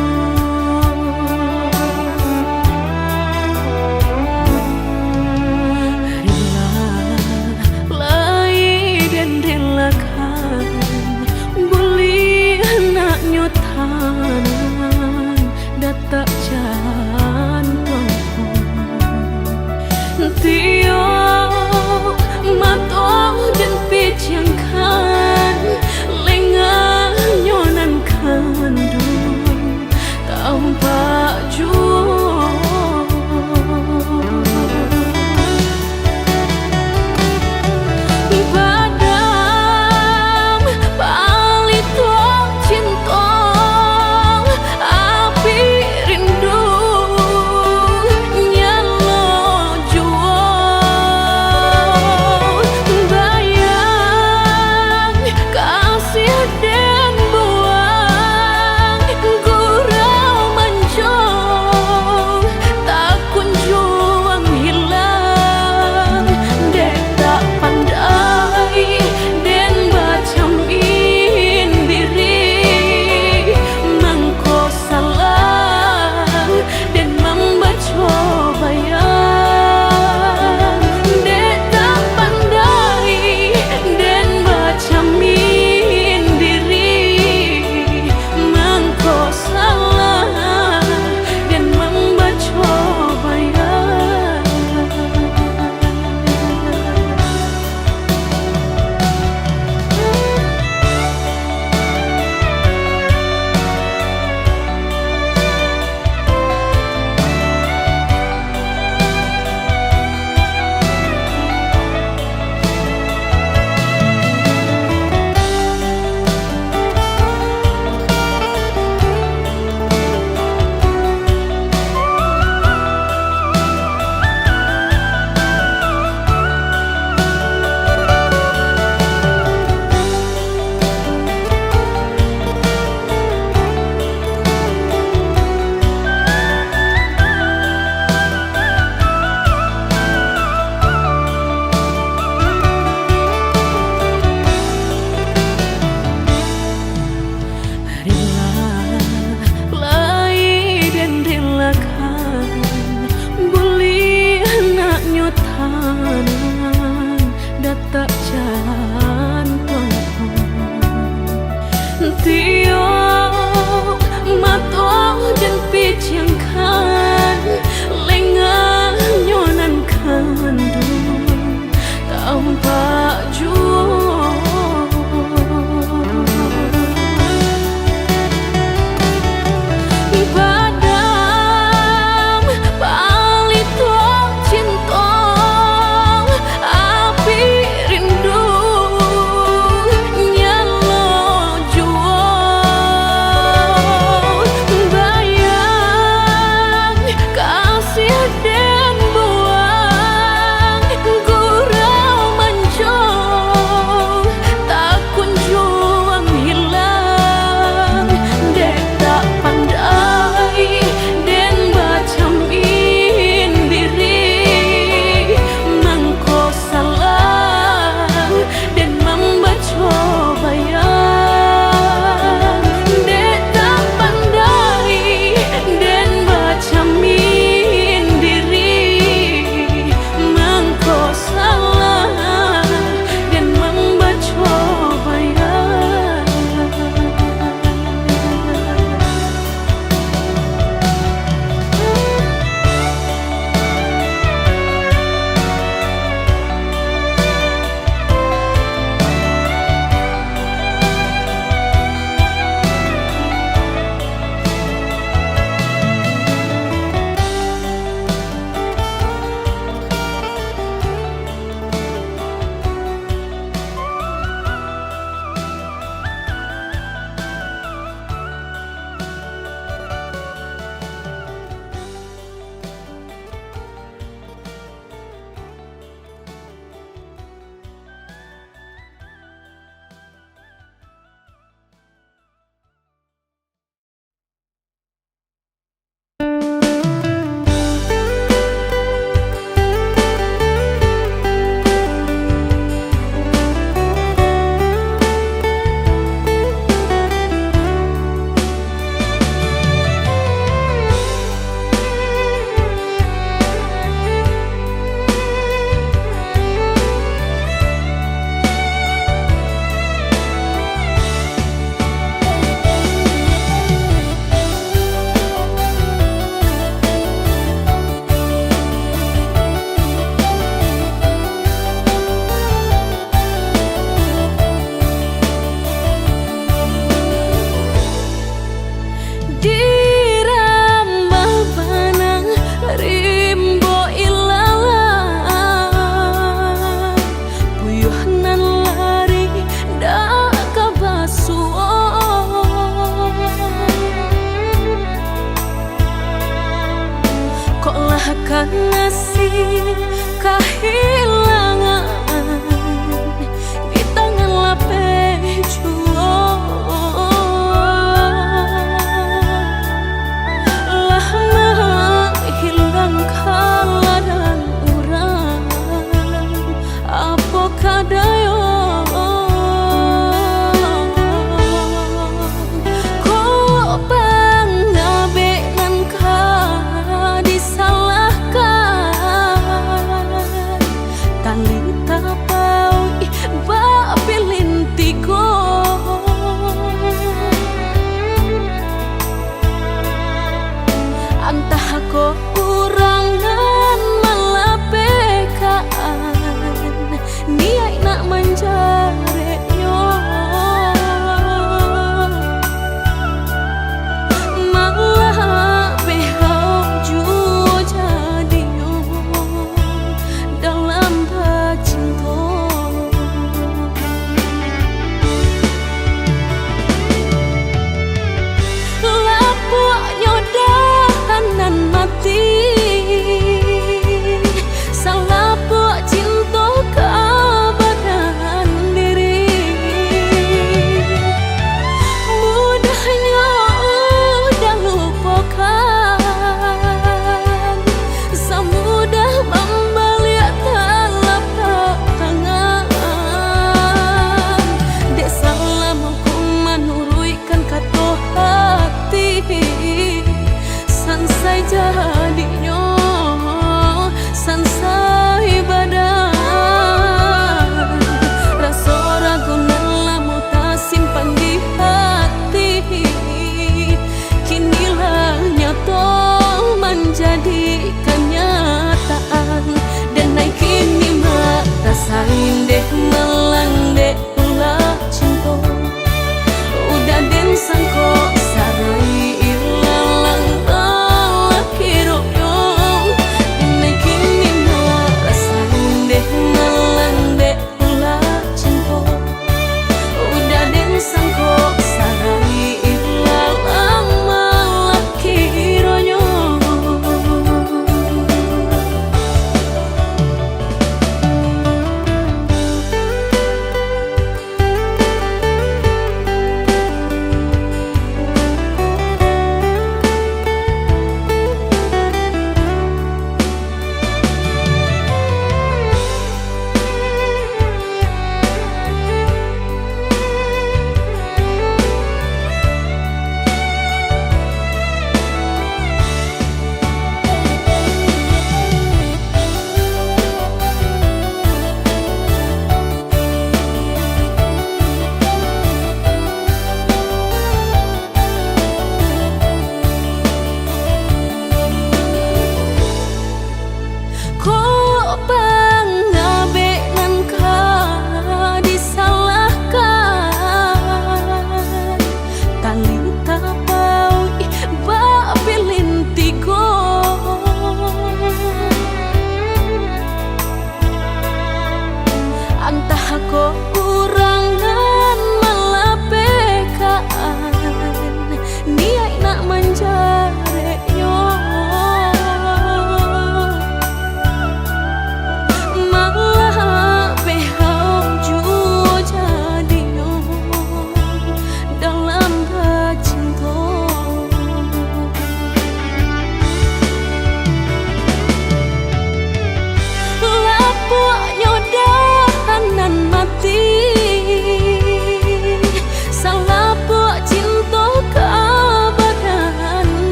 Rila lai den relakan, buliah naknyo tanan, datak jantuang pun. Tiok mato den pijamkan, lengahnyo nan kandang Tiok mato den pijamkan, lenganyo nan kanduang tampak juo. Padam palito cinto, api rindu nyalo juo. Bayang kasih den buang, gurau manjo tak kunjuang hilang. Dek tak pandai den bacamin diri, mangko salah den mambaco bayang. Dek tak pandai den bacamin diri, mangko salah den mambaco bayang. Dirambah bana rimbo ilalang, puyuah nan lari dak ka basuo. Kok lah ka nasib kahilangan, di tangan lapeh juo. Lah manghilang ka ladang urang, apo ka dayo? Kok pangabek nan ka disalahkan?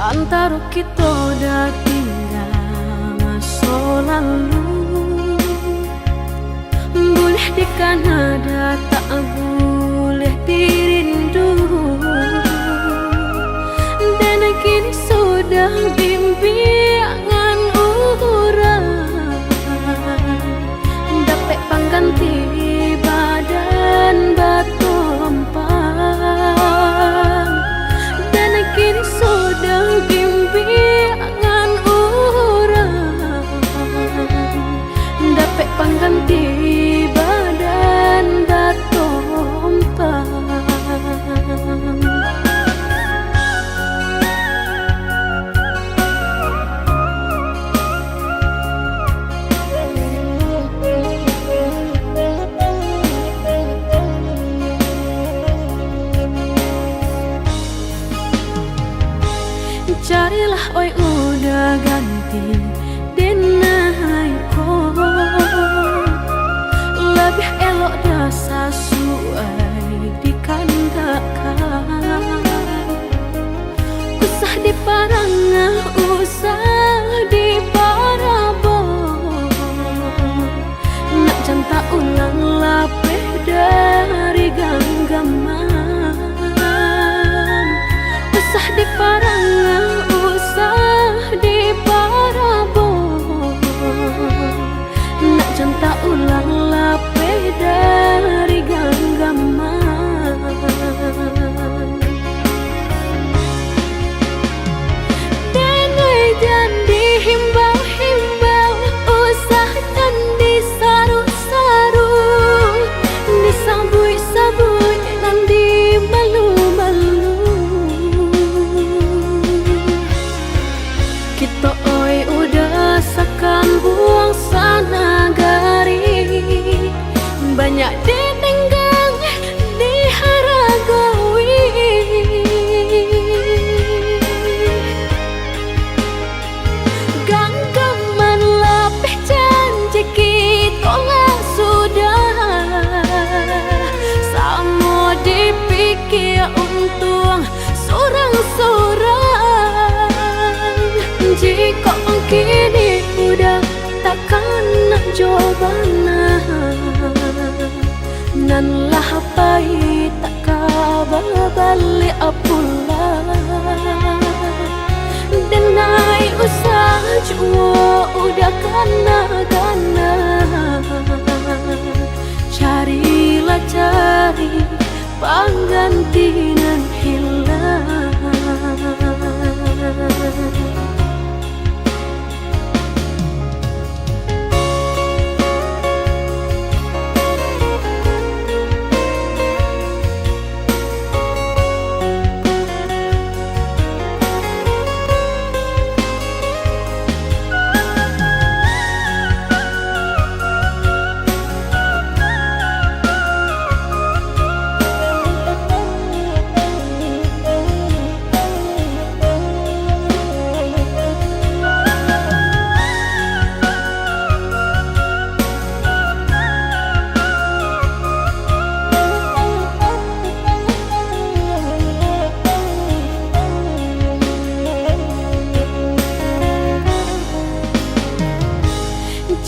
Antaro kito dah tingga maso lalu, bulih dikana dah tak bulih dirindu. Dan kini sudah bimbiangan urang, dapek pangganti badan batompang. Dan kini sudah bimbiangan urang, dapek pangganti badan batompang. Carilah oi uda ganti, denai ko, labiah elok dah sasuai dikandakkan. Usah diparangah, usah diparabok, nak jan taulang lapeh dari ganggaman. Usah diparangah, usah diparabok, nak jan taulang lapeh dari ganggaman. Denai jan dihimbau-himbau, usah jan disaru-saru, disabuik-sabuik nan dimalu-malu. Kito oi uda sakambuang sanagari, banyak ditenggang, diharagoi. Ganggaman lapeh janji kito lah sudah, samo dipikia untuang surang-surang. Jikok kini uda takana jo bana, nan lah pai tak ka babaliak pulang. Denai usah juo uda kana-kana, carilah cari pangganti nan hilang.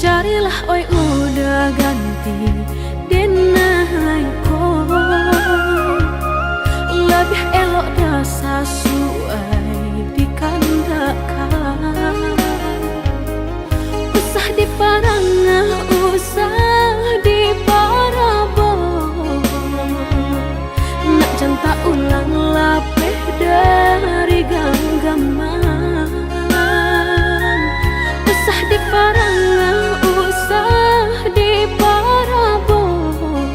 Carilah oi uda ganti, denai ko, labiah elok dah sasuai dikandakkan. Usah diparangah, usah diparabok, nak jan taulang lapeh dari ganggaman. Usah diparangah, usah diparabok,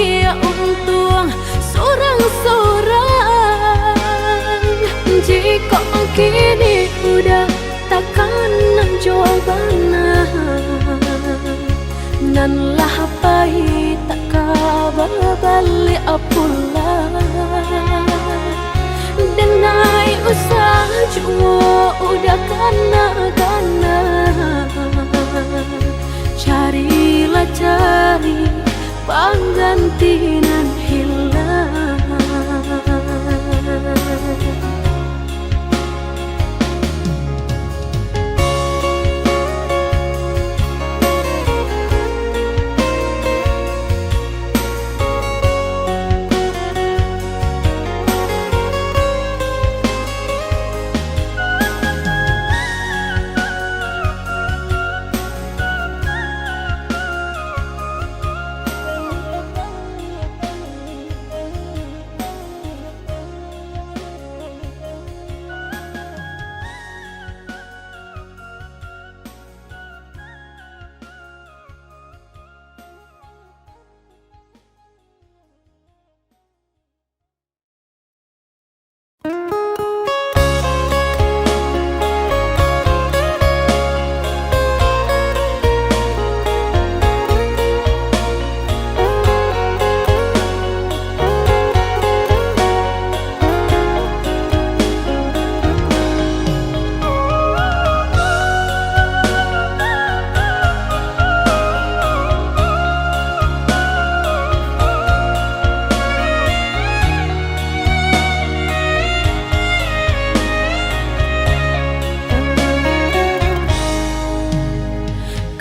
Iyo untuang surang-surang. Jikok kini udah takana jo bana, nan lah pai tak ka babaliak pulang. Denai usah juo udah kana-kana, carilah cari pangganti nan hilang.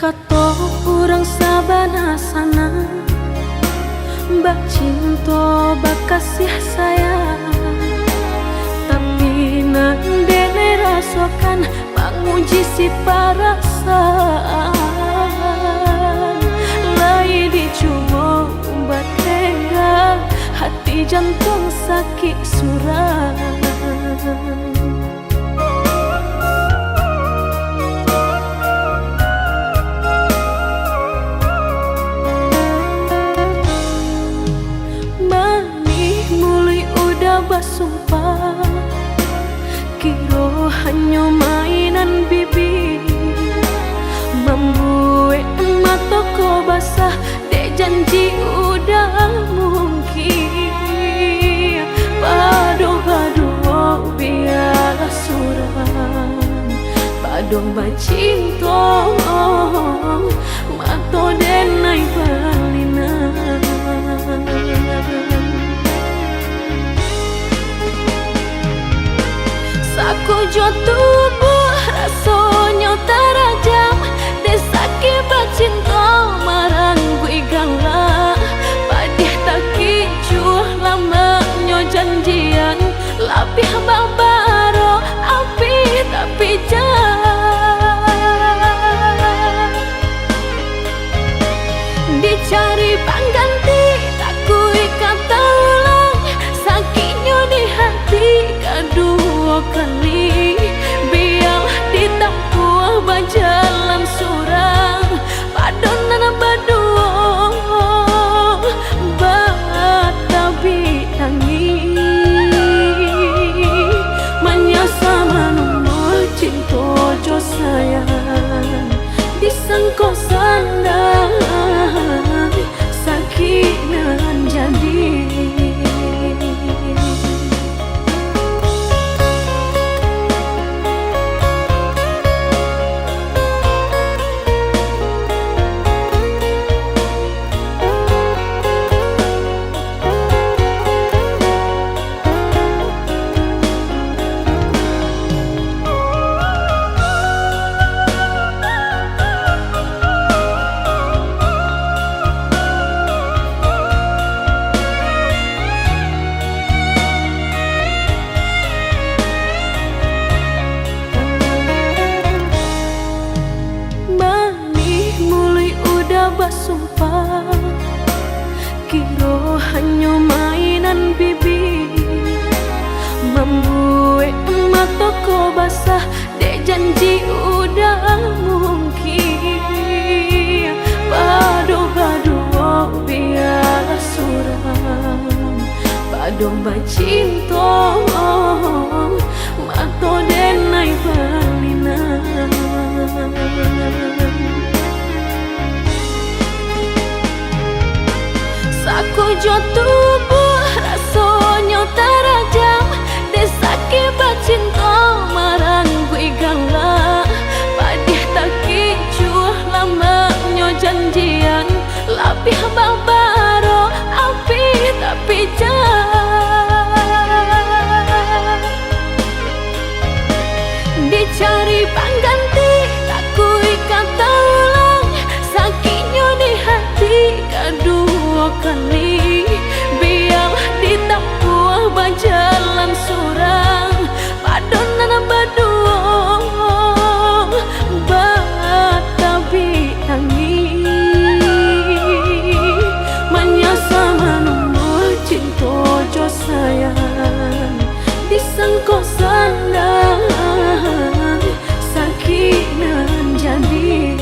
Kato urang sabana sanang, bacinto bakasiah sayang, tapi nan denai rasokan manguji si parasaan. Lai dicubo batenggang, hati jantuang sakik surang. Manih muluik udah basumpah, kiro hanyo mainan bibia. Mambuek mato ko basah, dek janji udah mungkin. Pado baduo bialah surang, pado bacinto mato denai balinan. Sakujuah tubuah rasonyo tarajam, dek sakik bacinto marangguik galak. Padiah takicuah lamaknyo janjian, labiah babaro api tapi jan. Dicari pangganti, takuik ka taulang, sakiknyo di hati kaduo kali. Bialah ditampuah bajalan surang, pado nan baduo batabik tangih. Manyasa manumbuah cinto jo sayang, disangko sandai sakik nan jadi. Manih muluik udah basumpah, kiro hanyo mainan bibia. Mambuek mato ko basah, dek janji udah mungkin. Pado baduo bialah surang. Bacinto, mato den ai balinang. Sakujuah tubuah rasonyo tarajam, dek sakik bacinto marangguik galak. Padiah takicuah lamaknyo janjian, labiah babaro api tapi jan. Dicari pangganti, takuik ka taulang. Sakiknyo di hati kaduo kali. Bialah ditampuah bajalan surang. Pado nan baduo batabik tangih. Manyasa manumbuah cinto jo sayang. Disangko sanang, sakik nan jadi.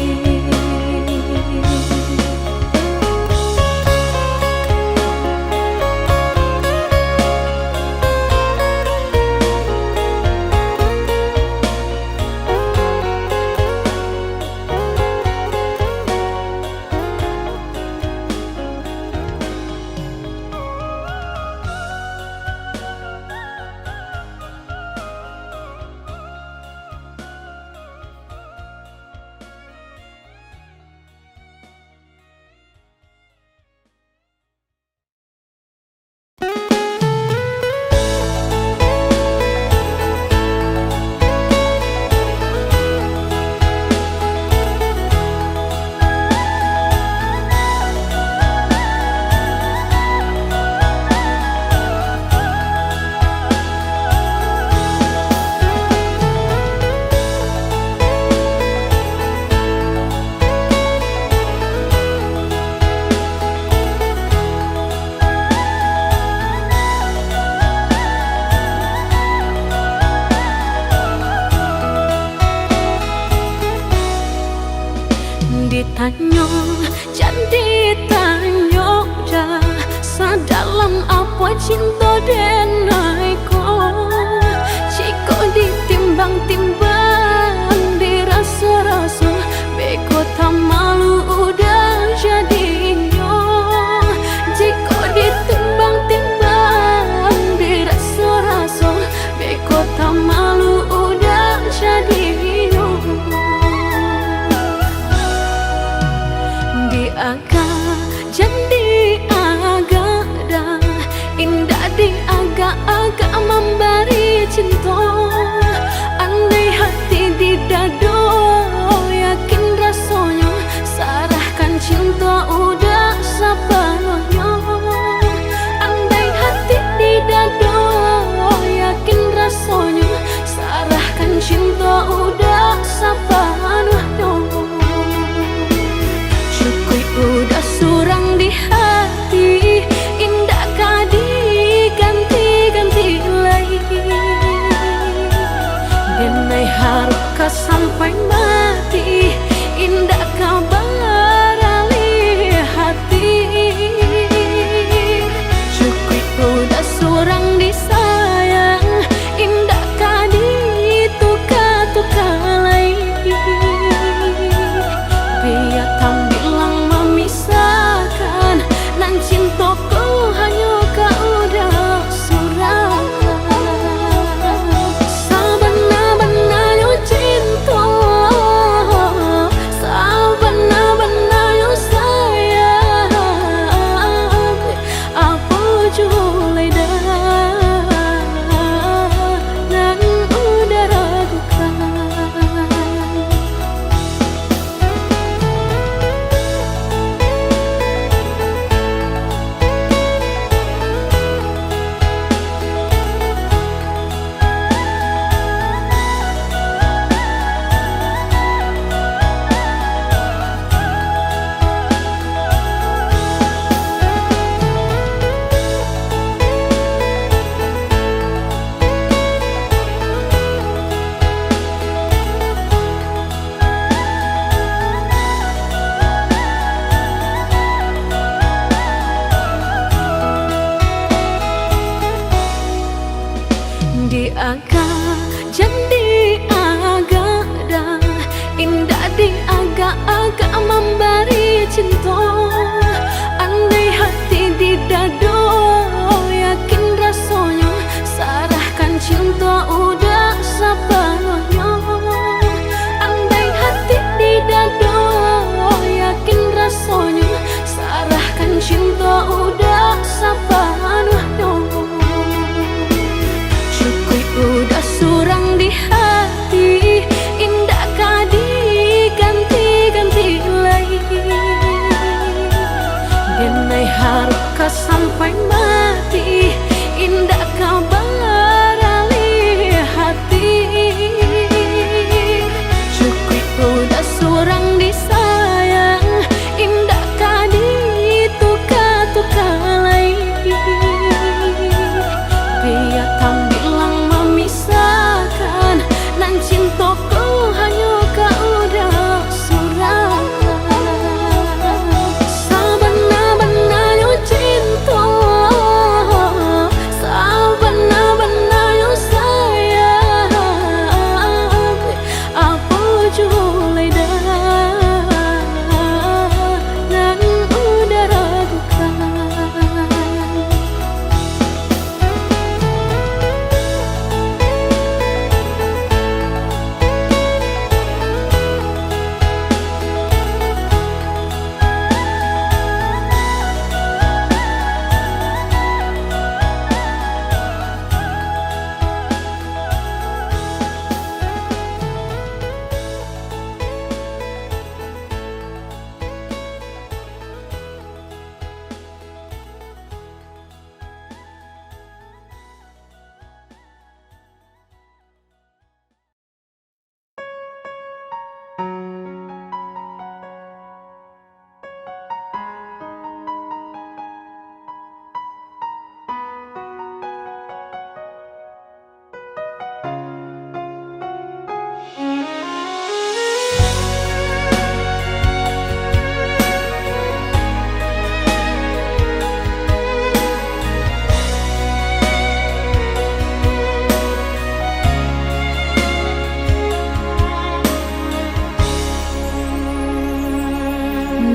Udah sapanuahnyo. Cukuik udah surang di hati, indak ka diganti-ganti lai. Denai harap ka sampai mati, indak ka baralih hati. Cukuik udah surang disayang, indak ka dituka-tuka lai. Bia tambilang mamisahkan, nan cinto ko hanyo ka udah surang. Sabana-bananyo cinto, sabana-bananyo sayang, apo juo lai dah nan udah ragukan.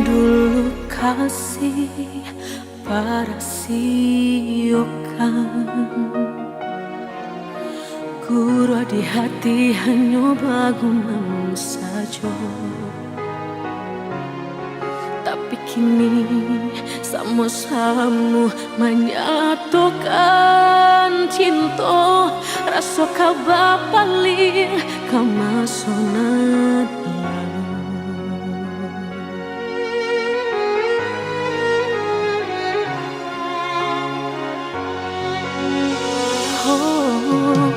Dulu kasih parasiokan, guruah di hati hanyo bagumam sajo. Tapi kini samo-samo manyatokan cinto, raso ka bapaliang ka maso nan lalu. Oh,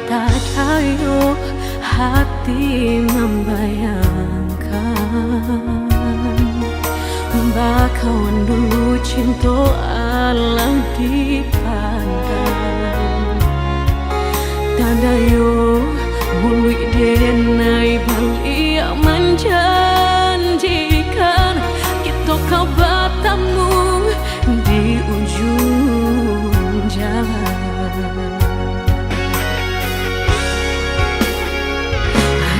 tadayo hati mambayangkan, bakawan dulu cinto alah dipandang. Tadayo muluik denai baliak manjanjikan, kito ka batamu di ujuang jalan.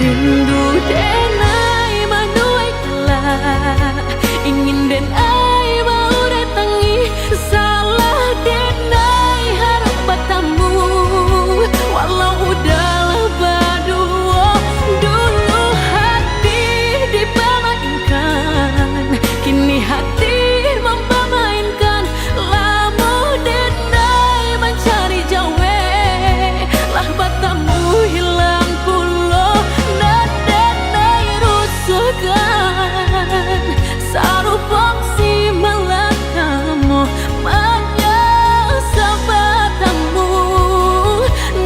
Rindu denai manuai kala, ingin denai baudatangi, salah denai harap batamu. Walau udah lah baduo, dulu hati dipamainkan, kini hati mampamainkan. Lamo denai mancari jawe, lah batamu hilang pulo, nan denai rusuahkan. Sarupo si malakamo manyasah batamu,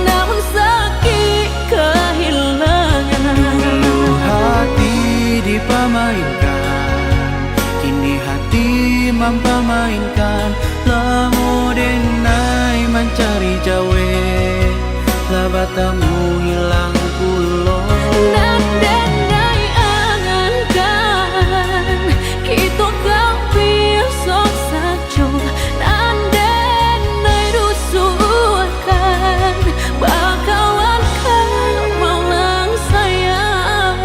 namun sakik kahilangan. Dulu hati dipamainkan, kini hati mampamainkan. Lamo denai mancari jawe, lah batamu hilang pulo. Nan denai angan-angan, kito ka biaso sajo. Nan denai rusuahkan, bakawan ka malang sayang.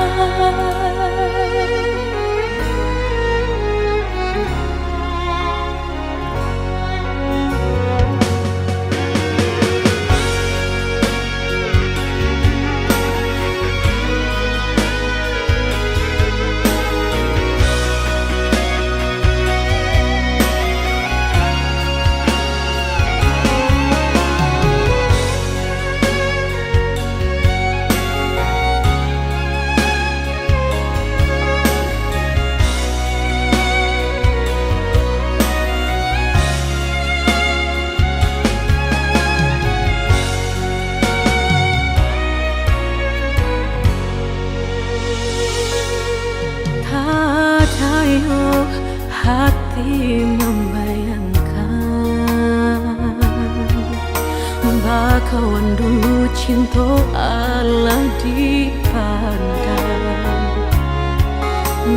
Kawan dulu cinto alah dipandang.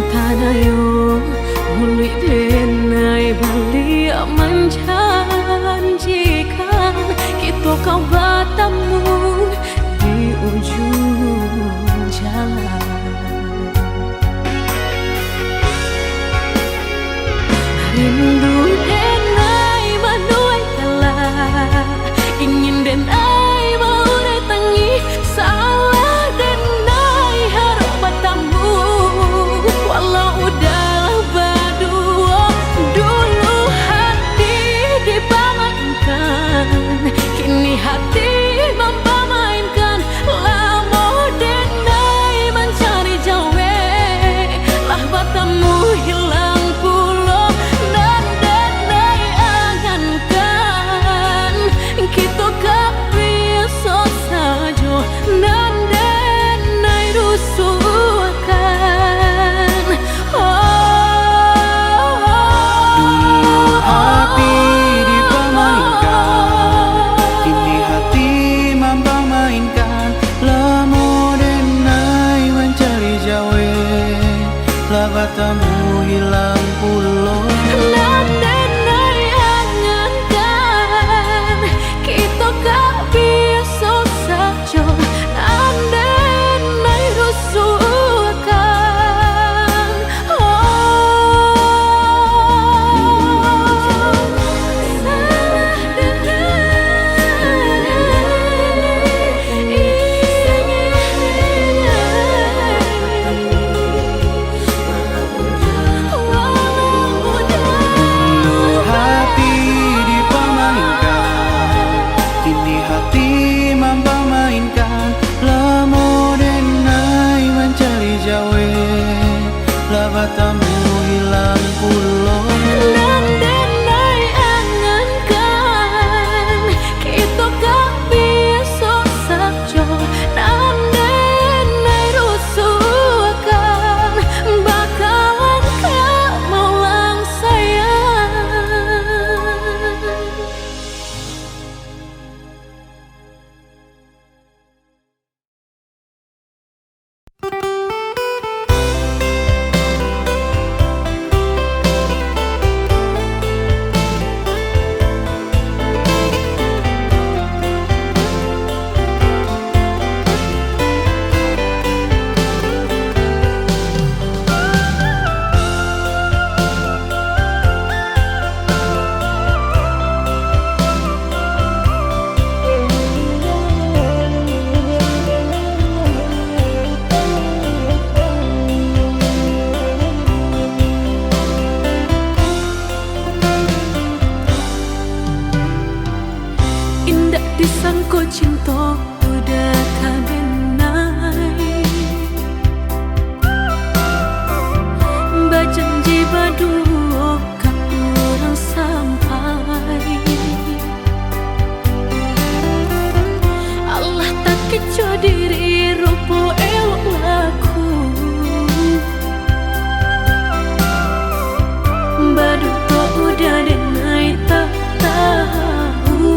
Tanayo muluik denai baliak manjanjikan, kito ka batamu di ujuang jalan. Rindu denai manuai talah, ingin denai maurai tangih, salah denai harok batamu. Walau udah baduo, dulu hati dipamainkan, kini hati mampamainkan. Lamo denai mancari jawek, lah batamu hilang pulo. Nan denai angankan, kito ka biaso sajo. Nan denai rusuahkan, Dulu hati dipamainkan, kini hati mampamainkan. Lamo denai mancari jawek, lah batamu hilang pulo. Nan denai angankan, kito ka biaso sajo. Nan denai rusuahkan, oh, salah denai. Dulu hati dipamainkan, kini hati mampamainkan. Lamo denai mancari jawek, lah batamu hilang pulo. Nan denai angankan, kito ka biaso sajo. Nan denai rusuahkan, bakawan ka maulang sayang. Indak disangko cinto udah ka denai, bajanji baduo ka urang sampai. Alah takecoh diri rupo elok laku, baduto udah denai tak tahu.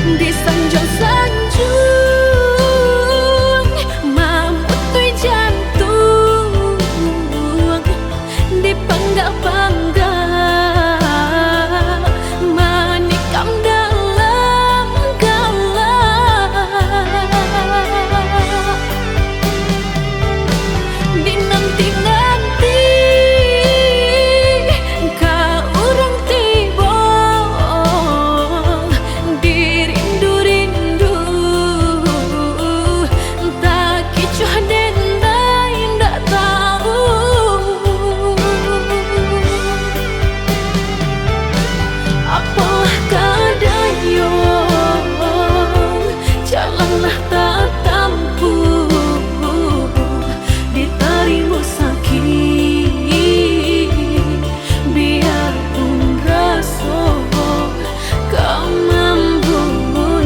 Disanjung-sanjung, mamutuih jantuang, dipangga-pangga, manikam dalam galak. Dinanti-nanti ka urang tibo, dirindu-rindu, takicuah den indak tau. Apolah ka dayuang, jalanlah tatampuah, ditarimo sakik, biarpun raso ka mambunuah.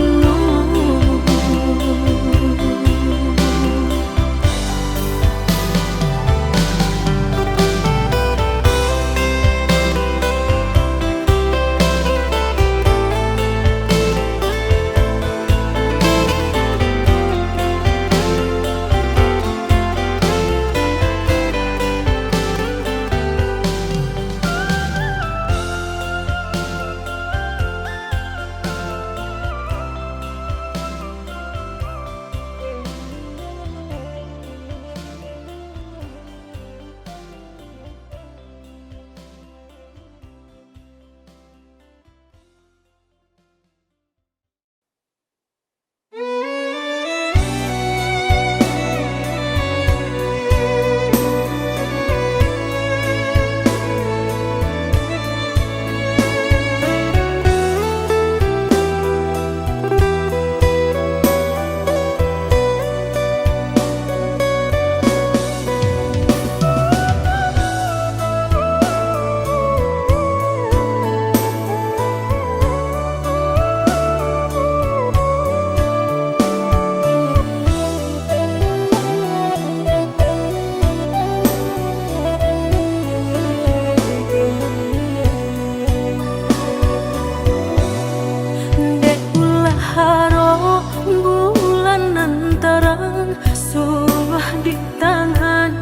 Dek ulah harok bulan nan tarang, suluah di tangan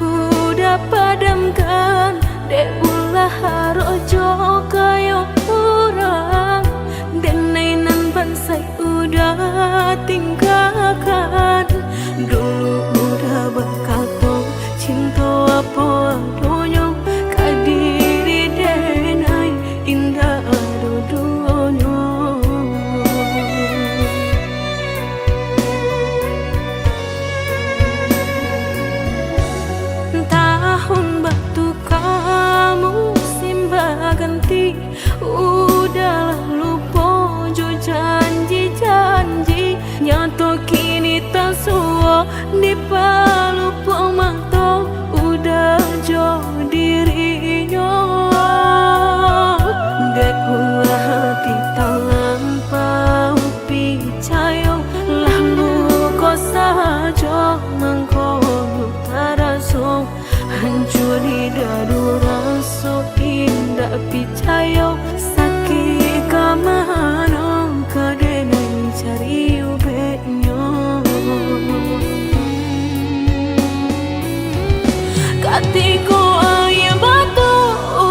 udah padamkan. Dek ulah harok jo kayo urang, denai nan bansaik udah tinggakan. Dulu udah bakato, cinto apo adonyo, ka diri denai indak ado duonyo. Tahun batuka, musim baganti, udahlah lupo jo janji-janji. Nyato kini tasuo dipalupo mato, udah jo dirinyo. Dek ulah hati talampau picayo, lah luko sajo mangko taraso. Hancua di dado raso indak picayo, sakik ka mano ka denai cari ubeknyo. Katiko aia mato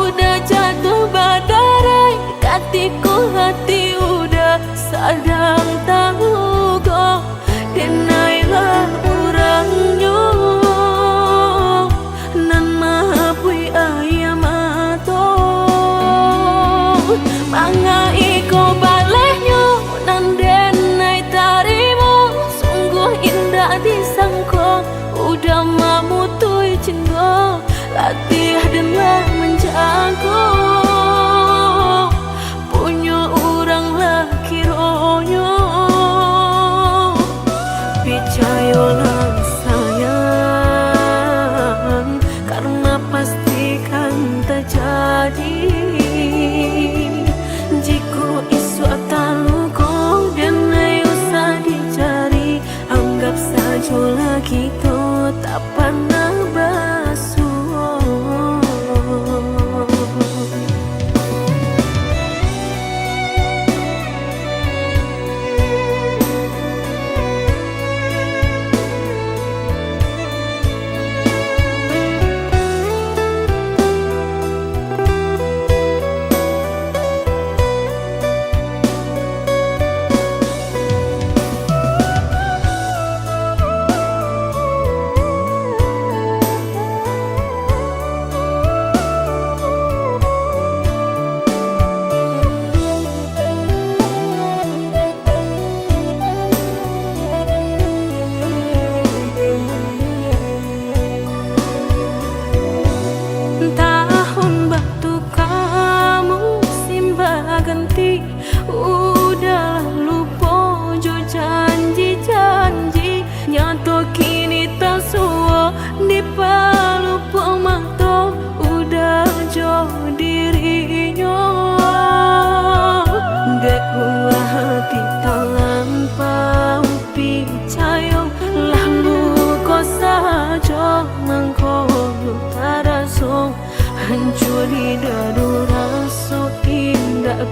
udah jatuah badarai, katiko hati udah sadang taluko, denailah urangnyo nan mahapuih aia mato. Manga iko balehnyo nan denai tarimo, sungguah indak disangko, udah mamutuih cinto, latiah den lah manjago. Punyo urang lah kironyo. Picayolah sayang, karena pasti kan tajadi. Jiko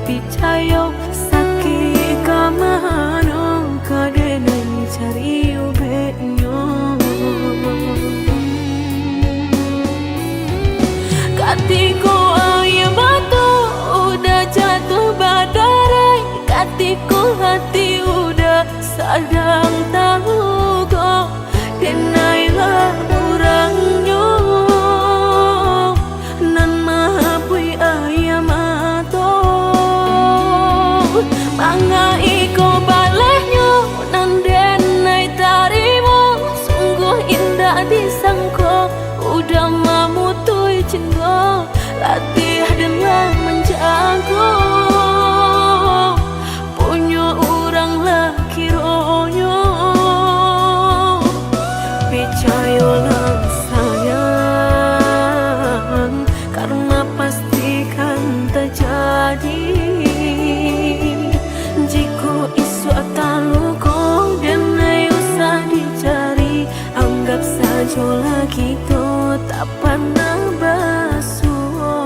Picayo sakik ka mano, ka den nan cari ubeknyo. Katiko aia mato udah jatuah badarai, katiko hati udah sadang taluko, denailah urangnyo nan mahapuih aia mato. Manga iko balehnyo nan denai tarimo, sungguah indak disangko, udah mamutuih cinto, latiah den lah manjago, punyo urang lah kironyo. Picayolah sayang, karena pasti kan tajadi. Jikok isuak taluko, denai usah dicari, anggap sajolah kito tak panah basuo.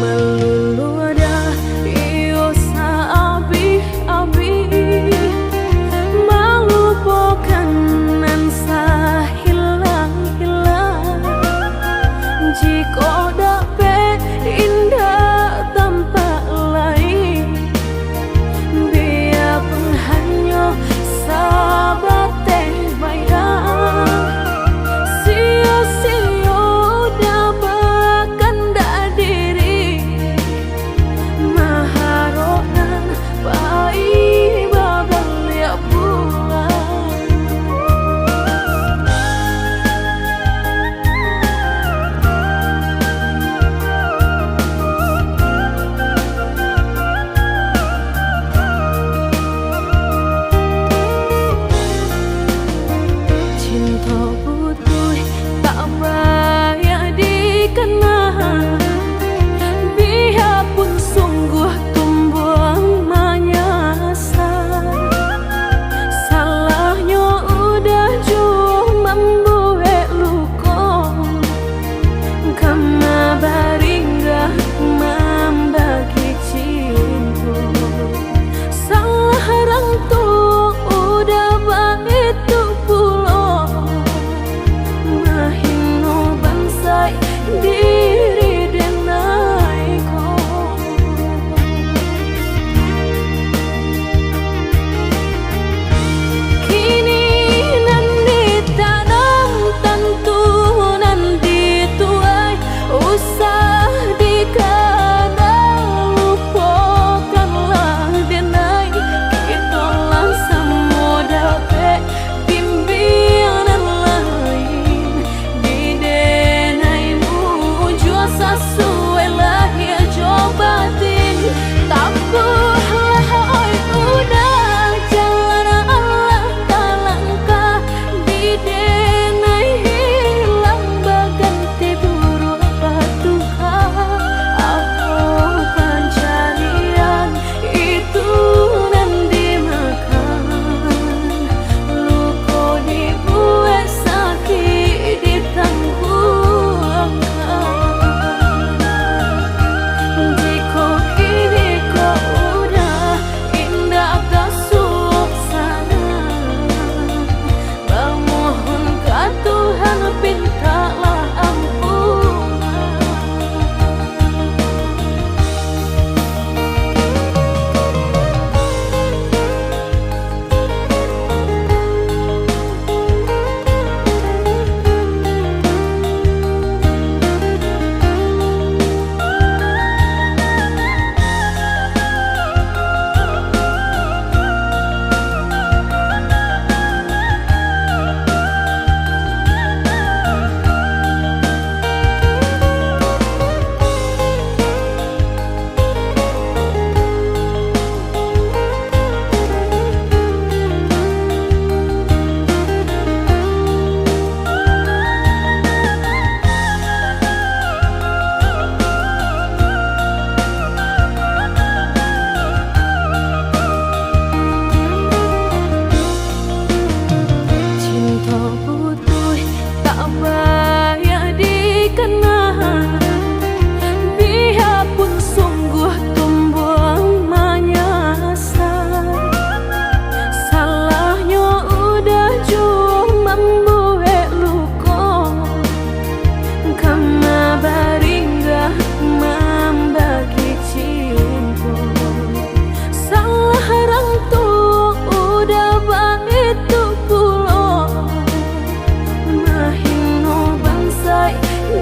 Maluluah iyo saabih-abih, malupokan nan sahilang-hilang. Jikok dapek indak tampak lai, biapun hanyo sabateh bayang, sio-sio dah bakandak diri, maharok nan pai babaliak pulang.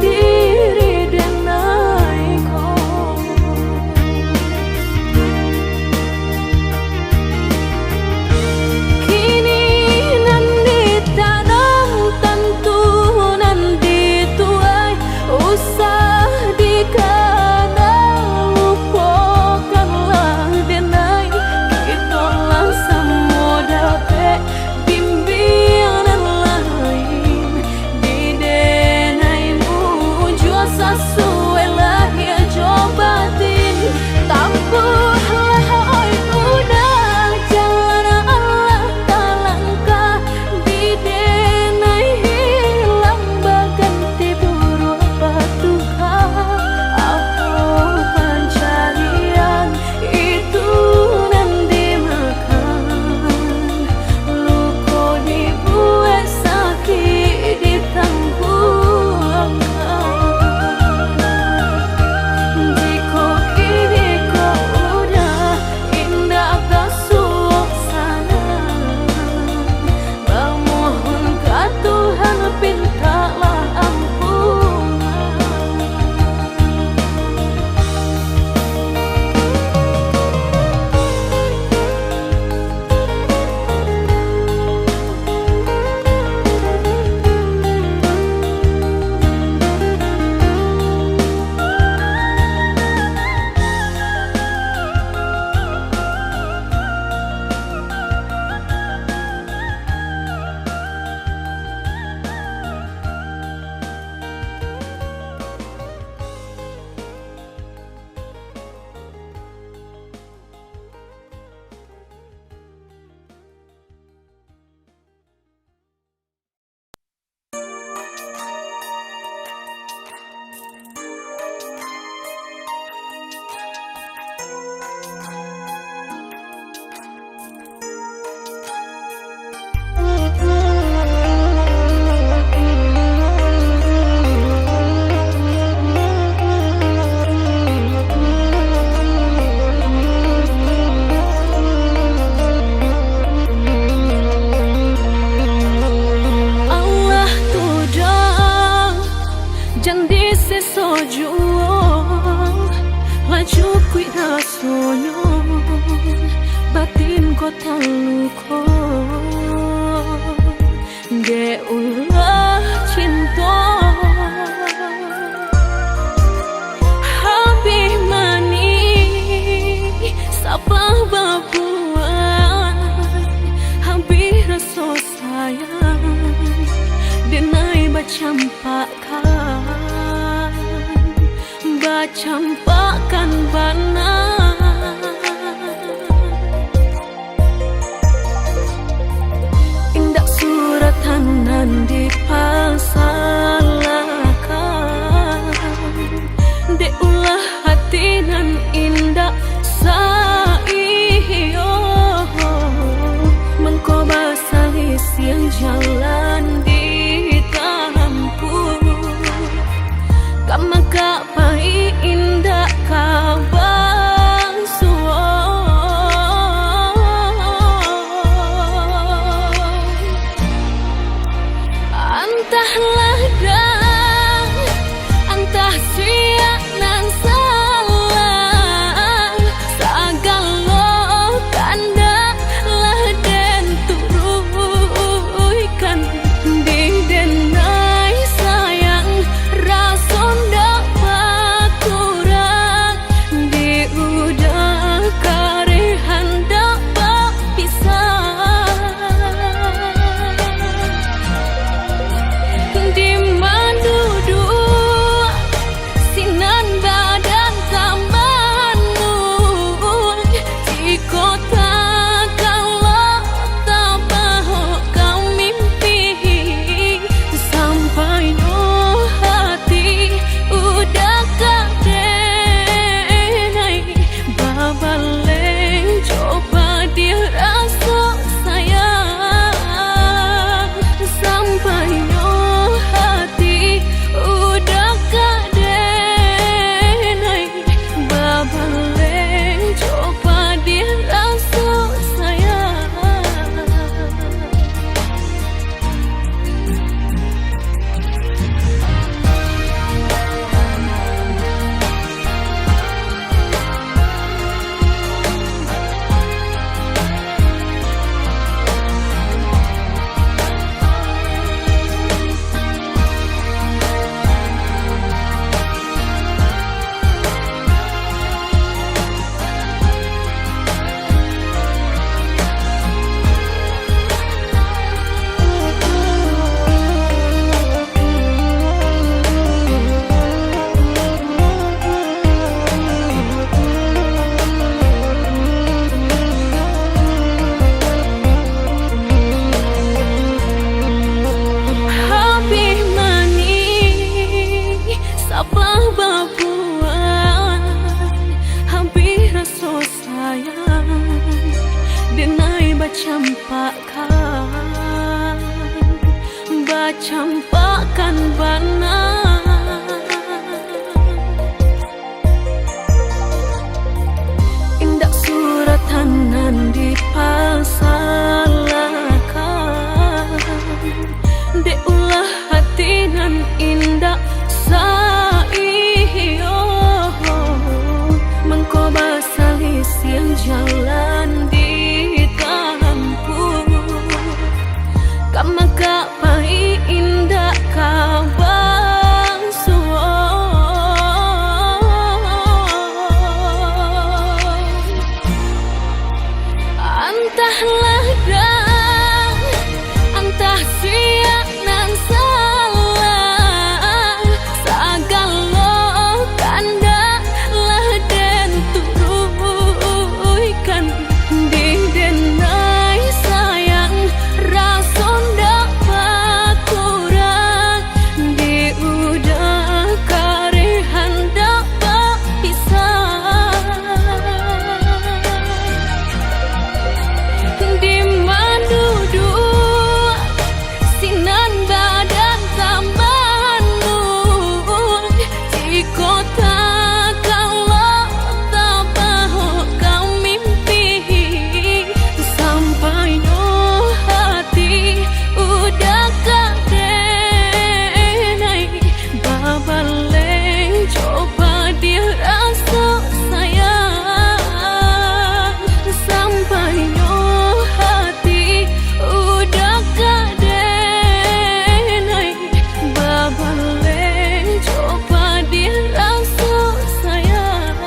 diri denai ko. Kini nan ditanam tantu nan dituai, usah dikana lupokanlah denai. Kito lah samo dapek bimbingan lain, di denai mujua sasuai lahia jo batin. Tampuahlah, oi uda, jalan Allah talangkah, di denai hilang baganti buruak batuka. Apo pancarian itu nan dimakan, luko dibuek, sakik ditangguangkan. Jikok kini ko uda indak tasuok sanang, bamohon ka Tuhan, pintaklah ampunan. Allah tu doh jan diseso juo, lah cukuik rasonyo batin ko taluko. Dek ulah cinto, habih manih sabah babuah, habih raso sayang, denai bacampakkan, bacampakkan bana. Indak suratan nan dipasalahkan, dek ulah hati nan indak saiyo, mangko basalisiah jalan ditampuah. Ka makak pai indak ka ba Campakkan, bacampakkan bana. Indak suratan nan dipasalahkan, dek ulah hati nan indak saiyo, mangko basalisiah jalan ditampuah. Ka mangka pai indak ka basuo. Antahlah dan antah sia nan salah, sagalo kandak lah den turuikan. Di den ai sayang, raso ndak bakurang, di uda kareh handak bapisah. Di ma duduak sinan badan tabanun, jikok takalok tabahok ka mimpi, sampainyo hati uda ka den ai babaleh jo padiah raso sayang. Sampainyo hati uda ka den ai babaleh jo padiah raso sayang.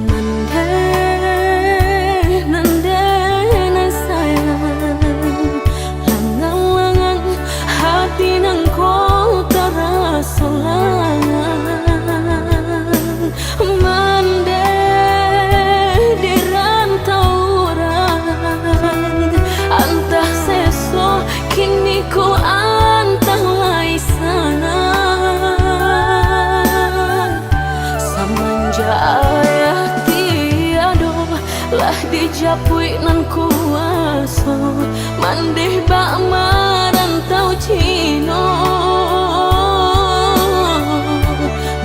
Nan deh, nan deh, nan sayang, langan-langan hati nan ko taraso langan. Mandeh di rantau urang, antah seso, kini ko antah lai sanang. Samanjak ayah tiado, lah dijapuik nan kuaso, mandeh bak marantau Cino.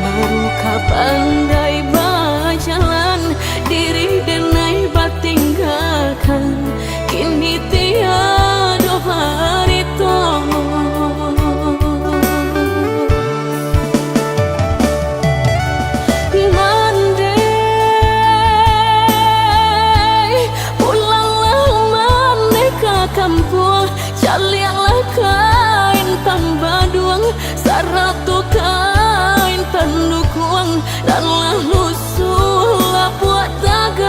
Baru ka pandai bajalan, diri denai batinggakan, kini tiado barito. Mandeh, pulanglah mandeh ka kampuang, caliaklah kain pambaduang, sarato kain pandukuang, nan lah lusuah lapuak taga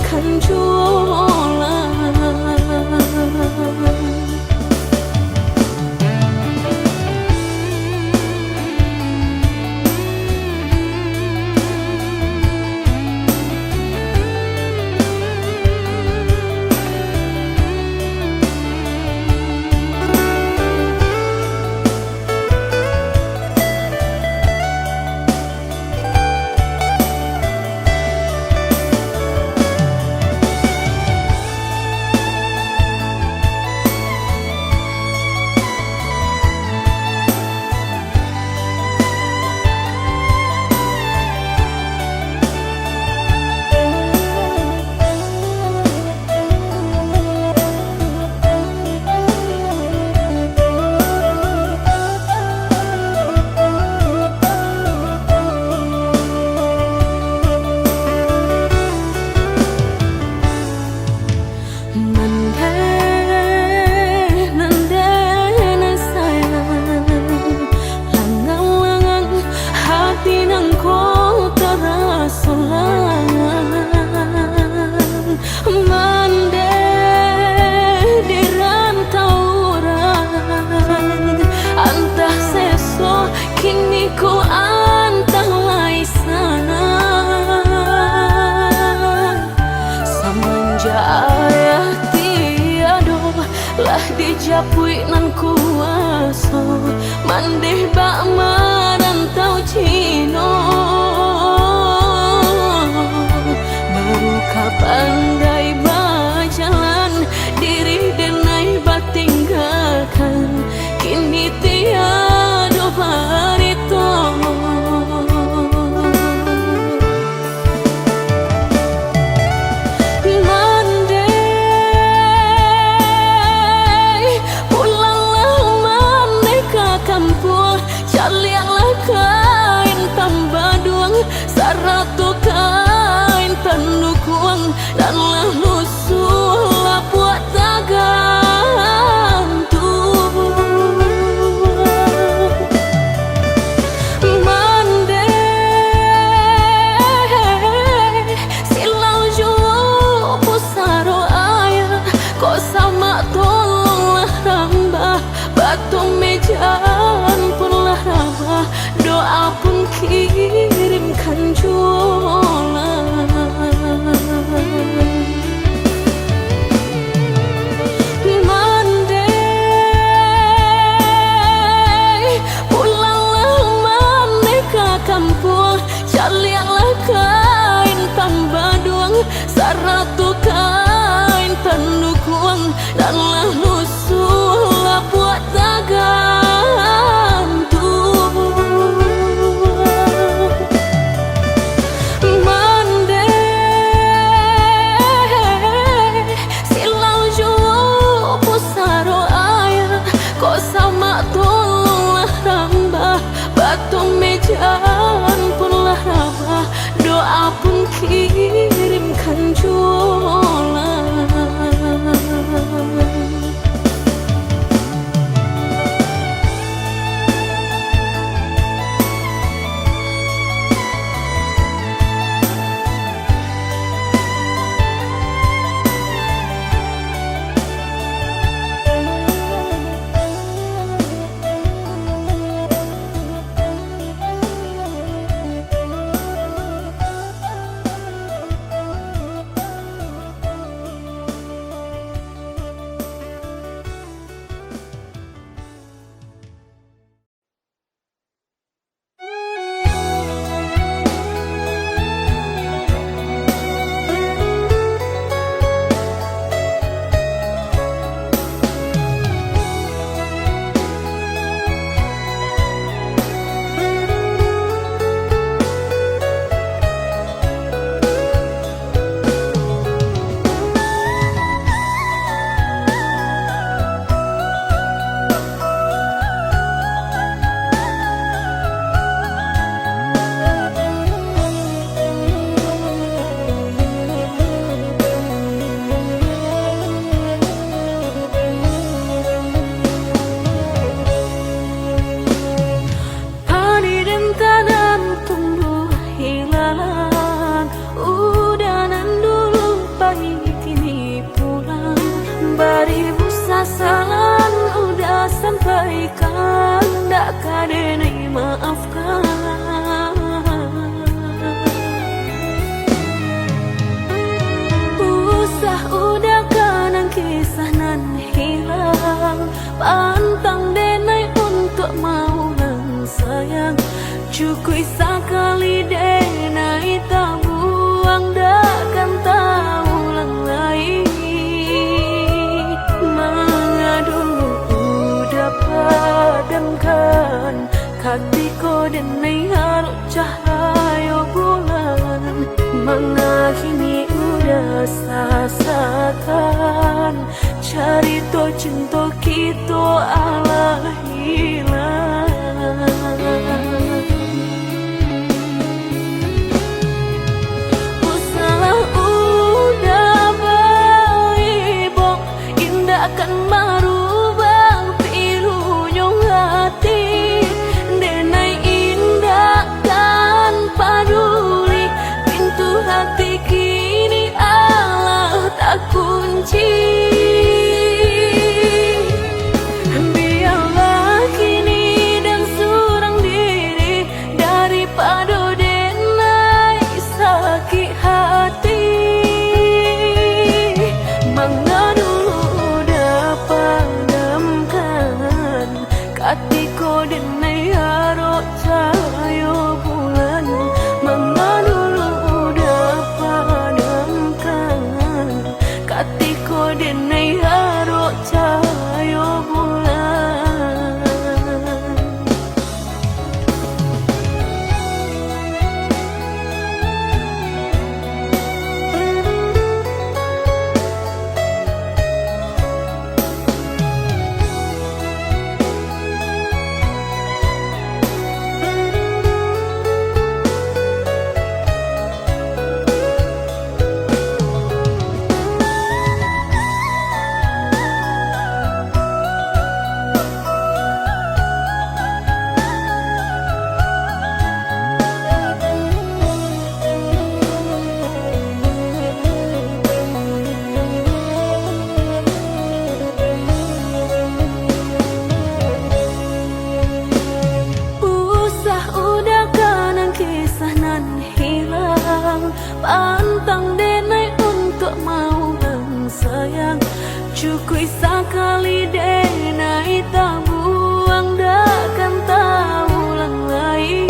hancurolah. Mandeh, mandeh nan sayang, langang-langang hati nan ko tarasolah. Mandeh di rantau urang, antah seso kini ko antah lai sanang. Samanjak ayah tiado, lah dijapuik nan kuaso, mandeh bak marantau Cino. Baru ka pandai bajalan, diri denai batinggakan, kini tiado barito. Mandeh, pulanglah mandeh ka kampuang, caliaklah kain tambaduang, sarato kain panukuang, dan Ka denai maafkan. Usah udah kanang kisah nan hilang. Pantang denai untuak maulang sayang. Cukuik sakali denai tabuang, dak kan taulang lai. Manga dulu udah padamkan, katiko denai arok cahayo bulan. Manga kini udah sasakan, carito cinto kito alah hilang. Usahlah udah baibok, indak kan marubah pilunyo hati. Denai indak kan paduli, pintu hati kini alah takunci. Bialah kini den surang diri, daripado denai sakik hati. Manga dulu udah padamkan, katiko denai arok cahayo bulan. Manga dulu udah padamkan, katiko denai arok cahayo bulan. Usah udah kanang kisah nan hilang, pantang denai untuak maulang sayang. Cukuik sakali denai tabuang, dak kan taulang lai.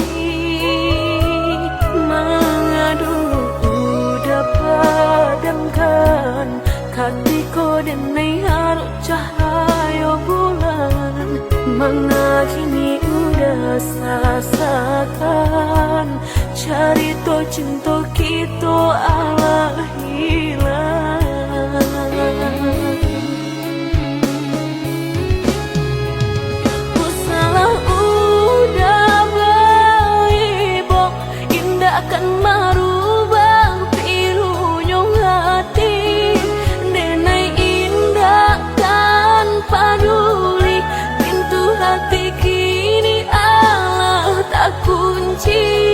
Manga dulu udah padamkan, katiko denai arok cahayo bulan. Manga kini udah sasakan, carito cinto kito alah hilang. Usahlah udah baibok, indak kan marubah pilunyo hati. Denai indak kan paduli, pintu hati kini alah takunci.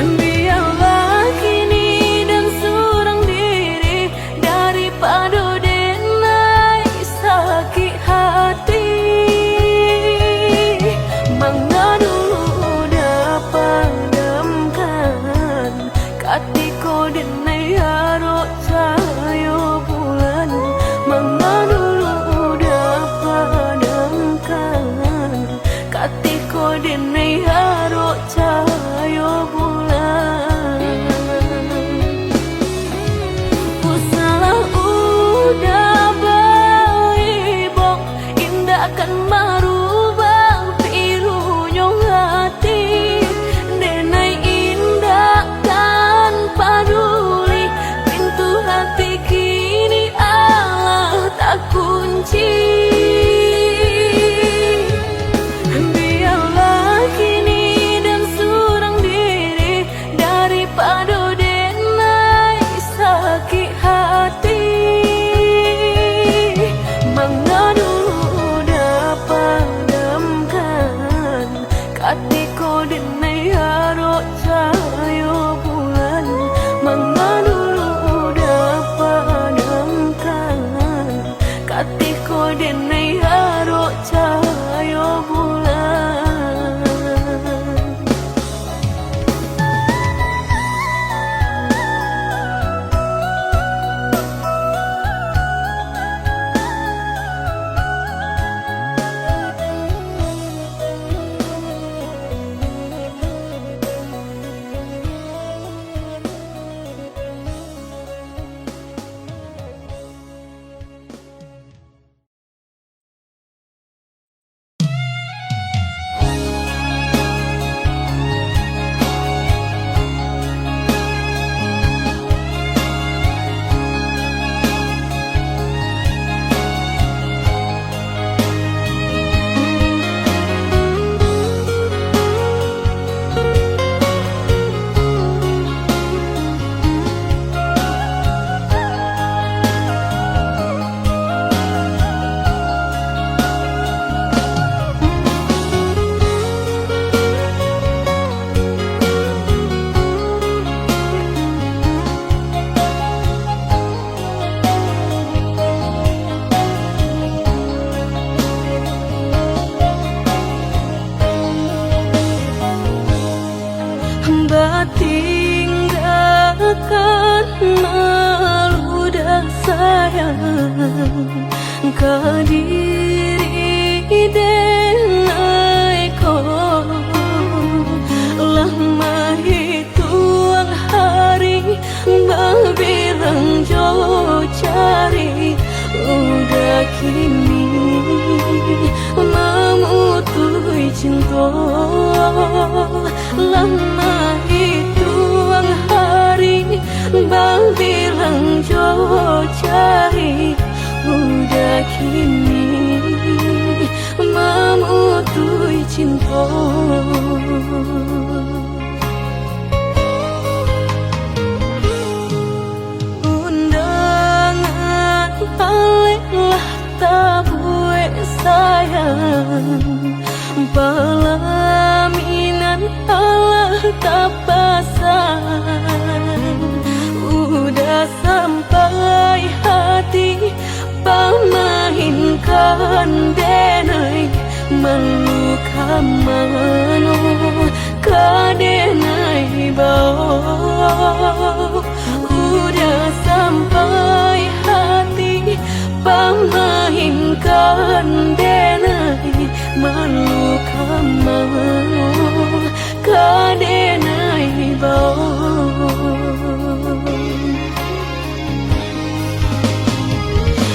Bialah kini den surang diri, daripado denai sakik hati. Manga dulu udah padamkan, katiko denai arok cahayo bulan. Manga dulu udah padamkan, katiko denai arok cahayo bulan. Usahlah udah baibok, indak kan marubah pilunyo hati. Denai indak kan Kadiri denai ko, lah mahituang hari, babilang jo jari, udah kini mamutuih cinto. Lah mahituang hari, babilang jo jari, udah kini mamutuih cinto. Undangan alek lah tabuek sayang, palaminan alah tapasang. Udah sampai hati pamainkan denai, malu ka mano ka denai bao. Udah sampai hati pamainkan denai, malu ka mano ka denai bao.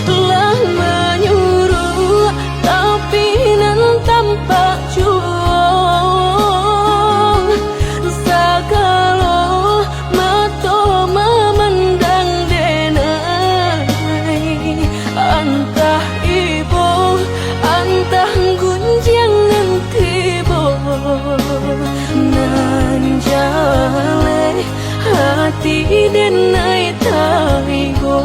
Lah manyuruak, tapi nan tampak juo, sagalo mato mamandang denai. Antah ibo, antah gunjiang nan tibo, nan jaleh hati denai taigo.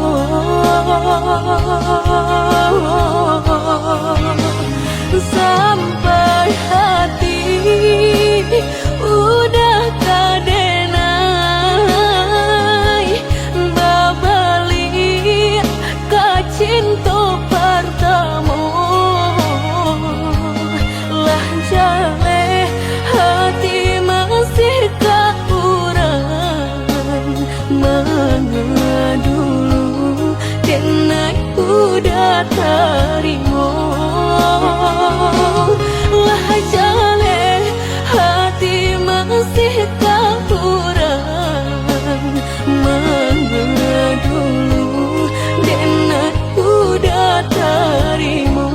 Sampai hati udah ka denai babaliak ka cinto partamo. Lah jaleh hati masih ka urang, manga dulu denai udah tarimo. Lah jaleh hati masih ka urang, manga dulu denai udah tarimo.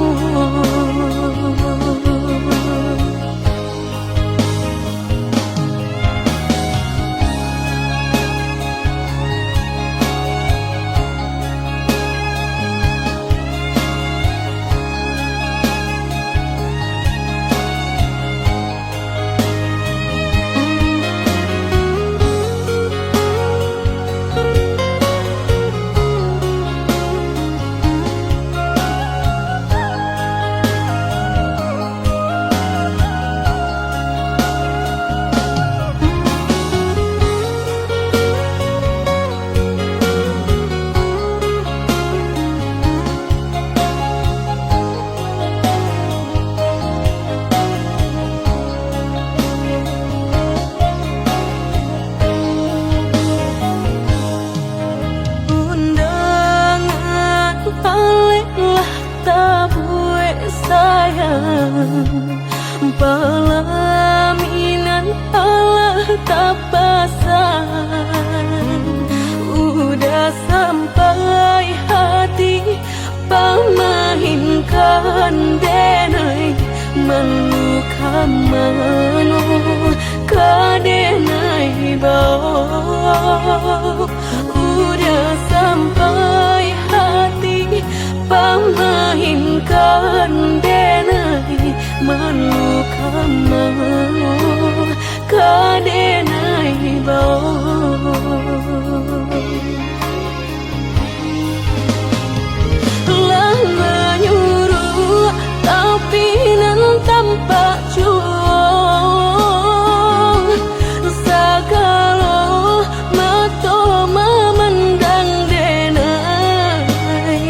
Undangan alek lah tabuek sayang, palaminan alah tapasang. Udah sampai hati pamainkan denai, malu ka mano ka denai bao. Udah sampai hati pamainkan denai, malu ka mano ka denai bao. Lah manyuruak, tapi nan tampak juo, sagalo mato mamandang denai.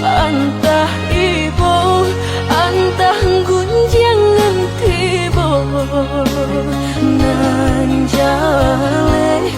Antah ibo, antah gunjiang nan tibo, nan jaleh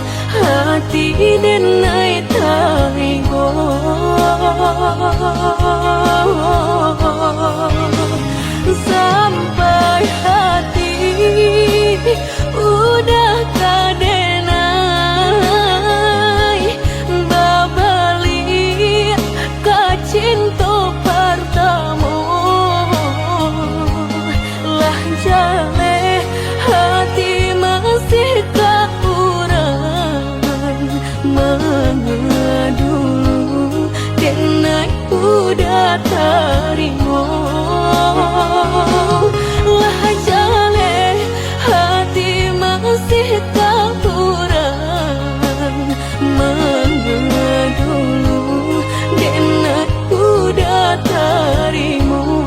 tarimo. Lah jaleh hati masih takurang, manga dulu den uda tarimo.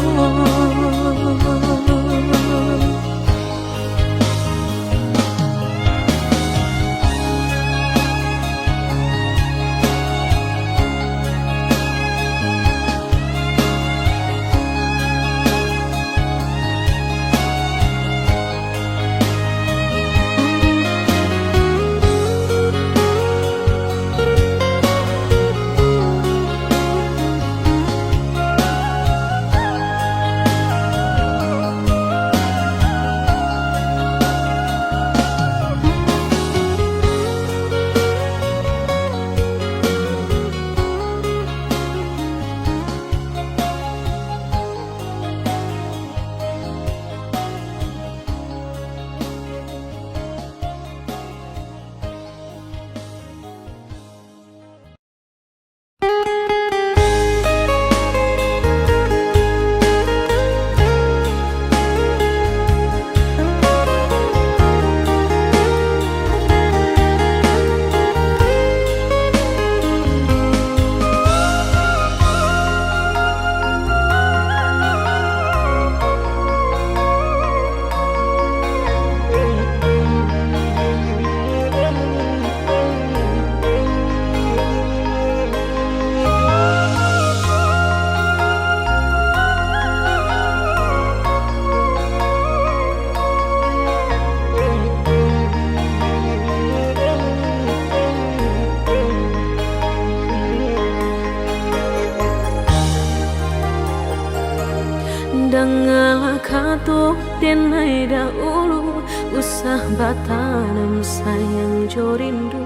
Dangalah kato den ai dahulu, usah batanam sayang jo rindu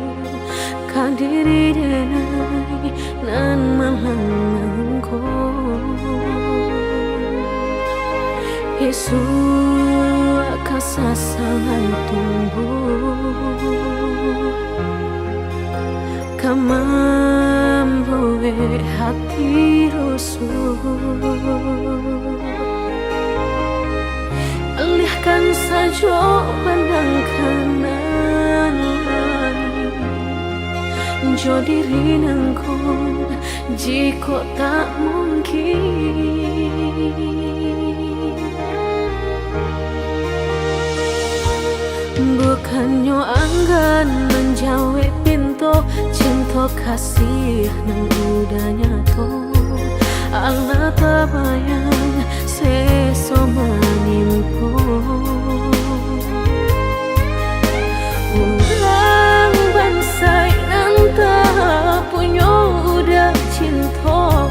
ka diri den ai nan malangko. Isuak ka sasalai tumbuah, ka mambuek hati rusuh. Alihkan sajo pandang ka nan lain, jo diri nangko, jikok tak mungkin. Bukannyo anggan manjawek pinto, cinto kasih nan udah nyato, alah tabayang seso manimpo. Urang bansaik nan tapunyo udah cinto,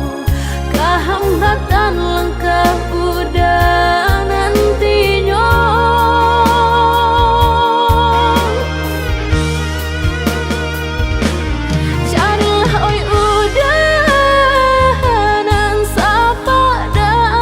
kahambatan langkah udah nantinyo. Carilah oi udah nan sapadan,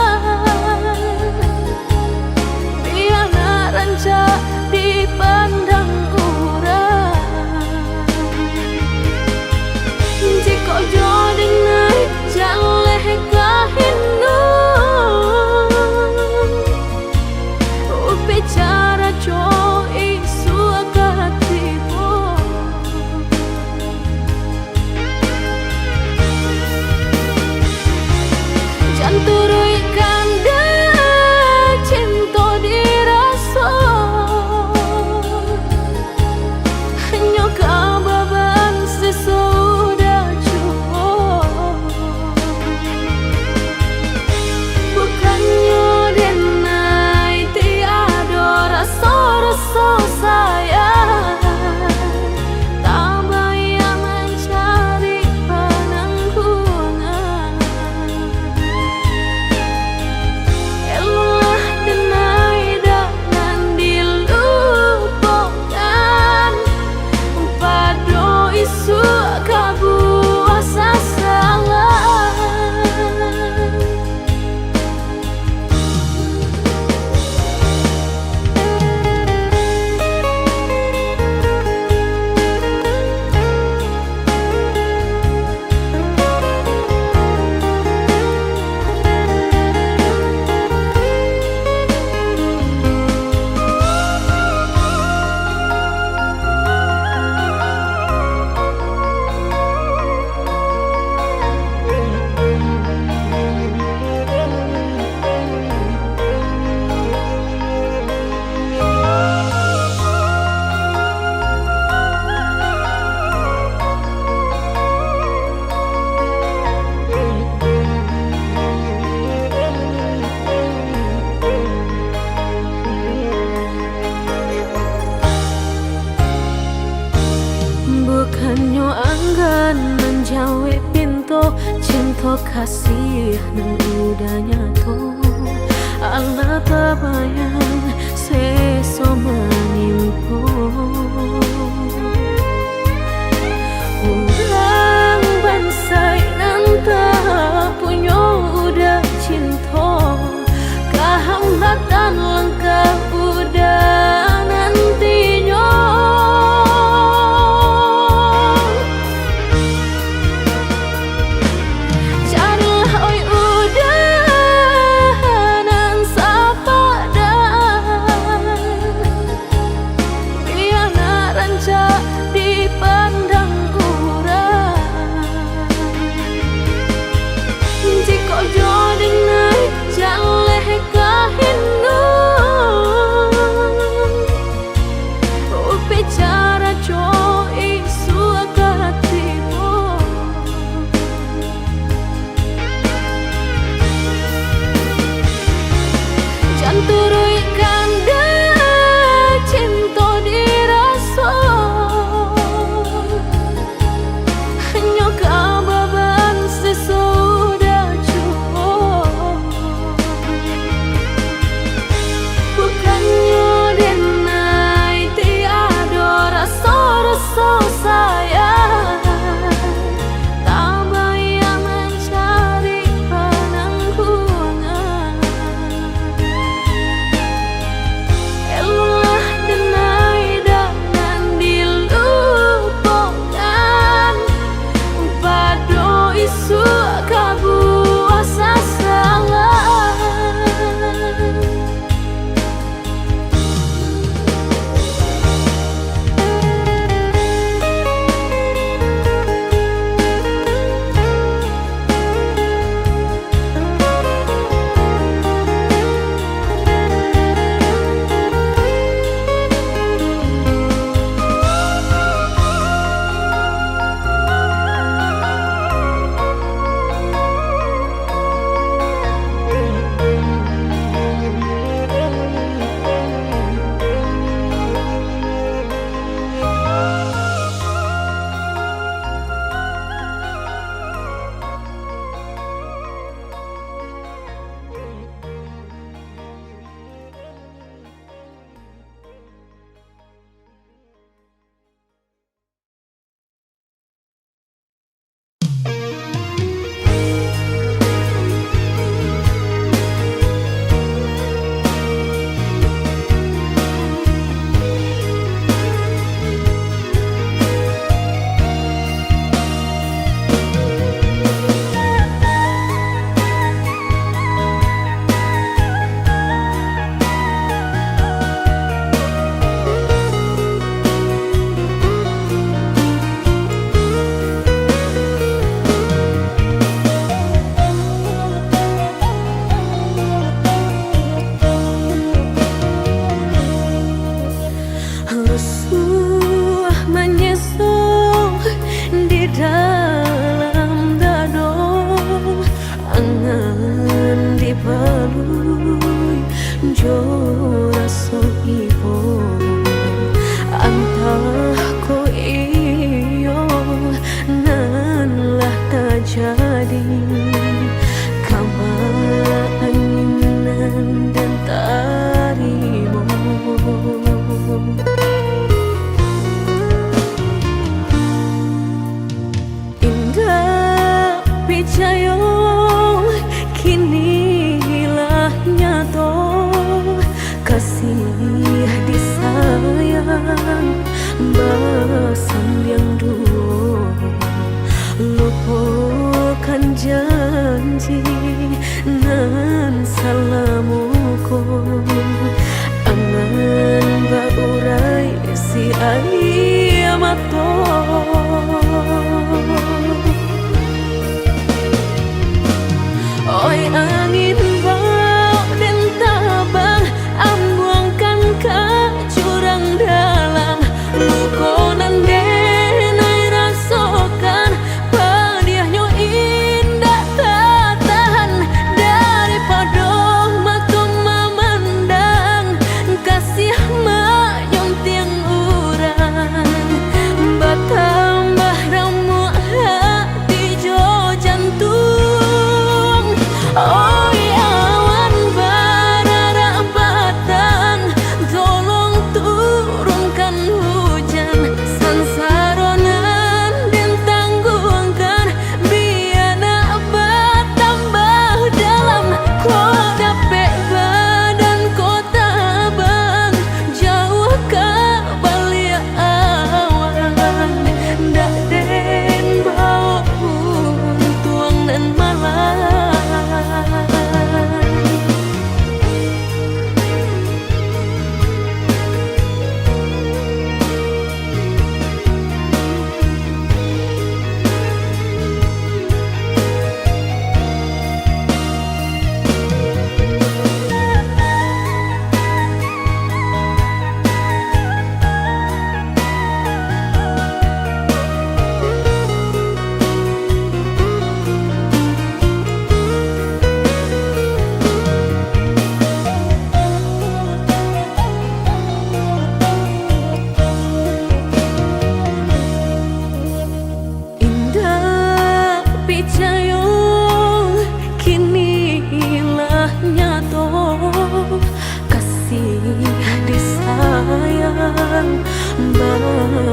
Kanyo anggan manjawek pinto, cinto kasih nan udah nyato. Alah tabayang seso manimpo. Urang bansaik nan tak punyo udah cinto, kahambatan langkah udah nantinyo. Carilah oi udah nan sapadan, bia nak rancak dipandang urang. Jikok jo denai jaleh ka hino, upi carajo isuak ka tibo. Jan turuikkan dek cinto diraso, hanyo ka baban sasudah juo. Bukannyo denai tiado raso-raso sayang, tabayang mancari pananggungan. Elolah denai dak nan dilupokan, pado isuak ka buah sasalan.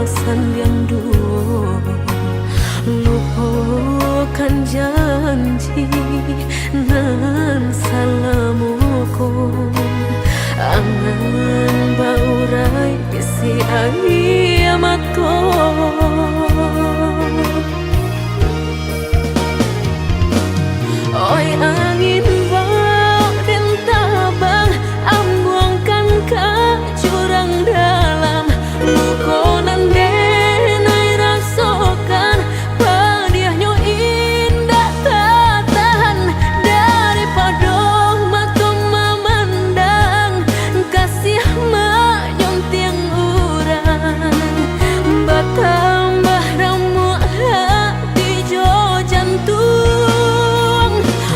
Sandiang duo, lupokan janji nan salamo ko. Angan baurai bisi aia mato. Oi angin, bau den tabang, ambuangkan ka jurang dalam. Luko nan den ai rasokan, padiahnyo indak tatahan. Daripado mato mamandang, kasiah manyuntiang urang, batambah ramuak hati jo jantuang.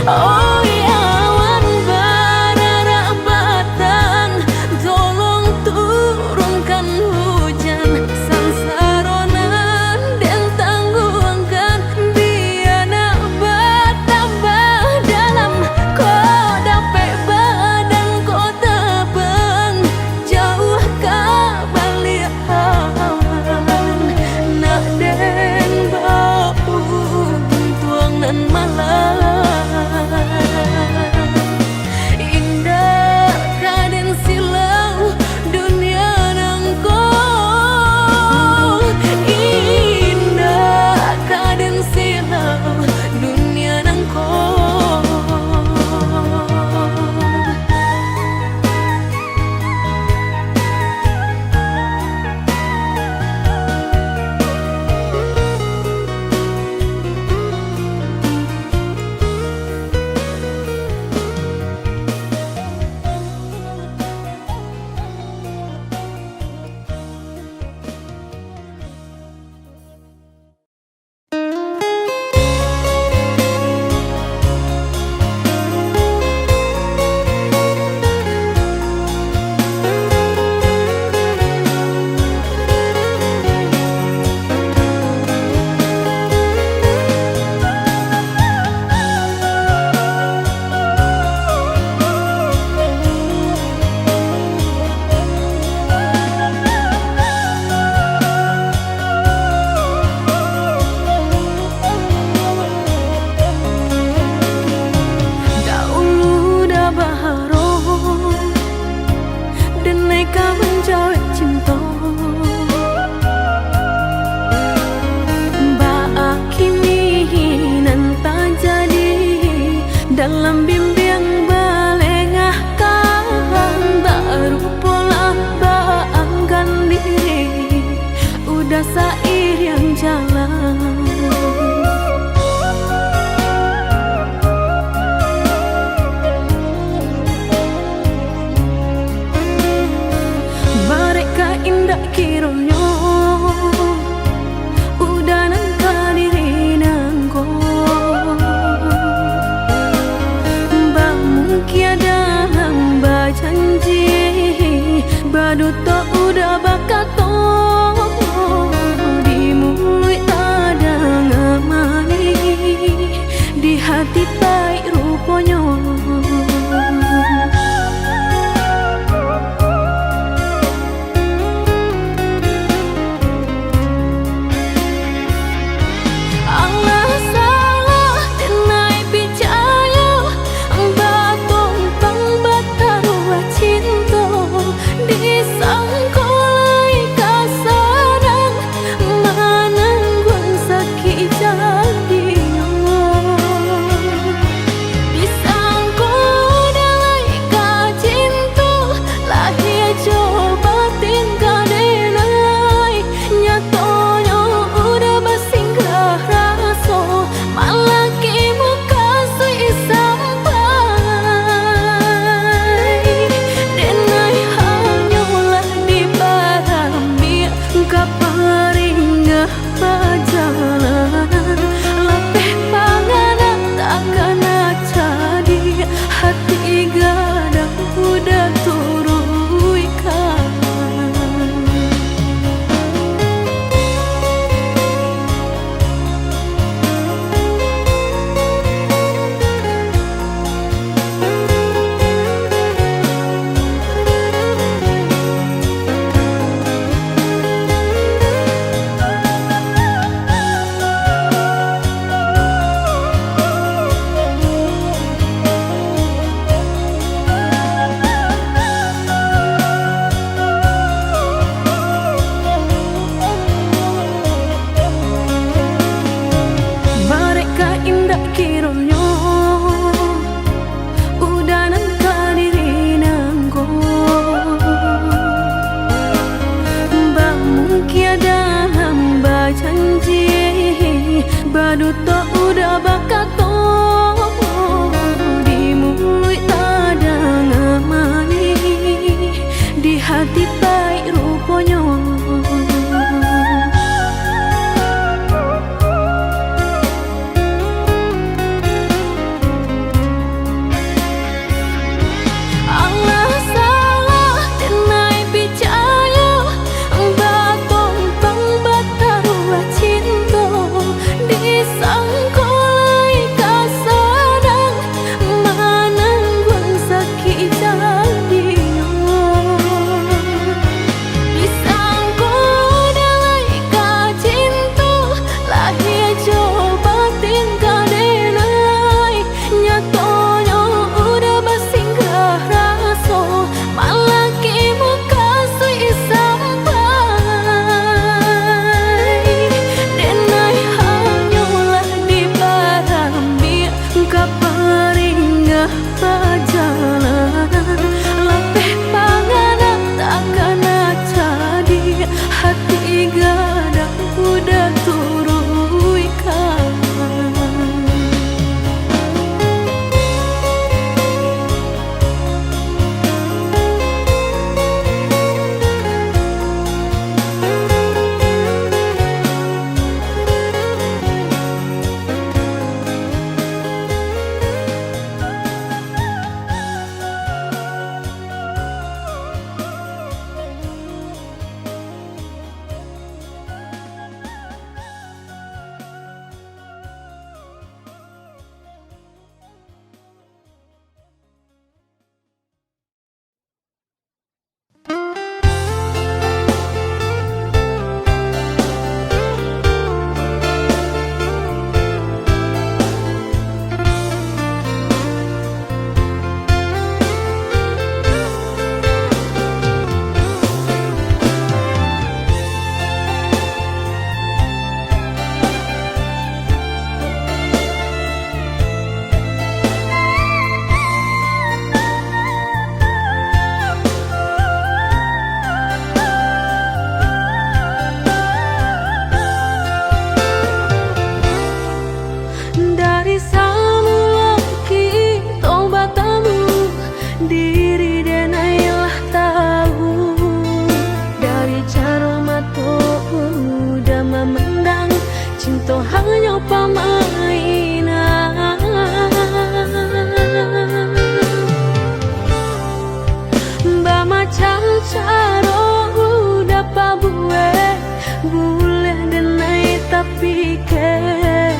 Oi awan bararak batang, tolong turunkan hujan, sansaro nan den tangguangkan, bia nak batambah dalam. Kok dapek badan ko tabang, jauah ka baliak awan, nak den bauntuang nan malang. Indak ka den silau dunia nangko, indak ka den silau dunia nangko. Daulu dah baharo, denai ka manjawek cinto. Baa kini nan tajadi, dalam bimbiang balengah ka, baru polah baangkan diri, udah sairiang jalan. Barek ka indak kironyo, udah nan ka diri nangko. Bamungkia dalam bajanji, baduto udah bakato, di muluik tada Baduto udah bakato, di muluik tadanga manih, di hati paik ruponyo. Alah salah denai picayo, batompang bataruah cinto, disangko lai ka sadang manangguang sakik jadinyo. Disangko dek lai ka cinto, lahia jo batin ka denai. Nyatonyo udah basinggah raso, malah ki mukasuik sampai. Denai hanyolah diparambiak ka paringah pajalanan, lapeh panganak takana cadiak, hati gadang udah turuikan. Dari samulo kito batamu, diri denai lah tau. Dari caro mato udah mamandang, cinto hanyo pamainan. Bamacam caro udah pabuek, buliah denai tapikek.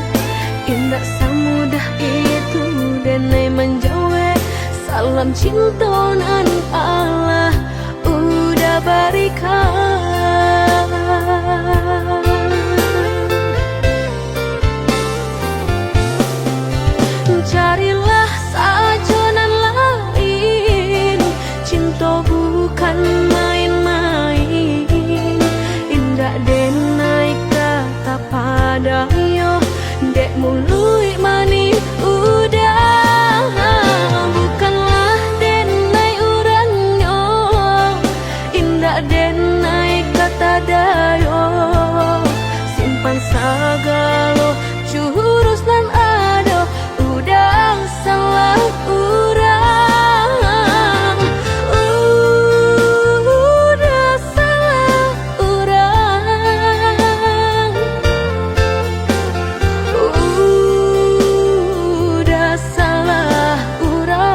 Indak samudah itu denai manjawek salam cinto nan alah udah barikan. Carilah sajo nan lain, cinto bukan main-main. Indak denai ka tapadayo dek muluik manih udah. Bukanlah denai urangnyo, indak denai ka tadayo. Simpan sagalo jurus nan ado, udah salah urang, udah salah urang, udah salah urang.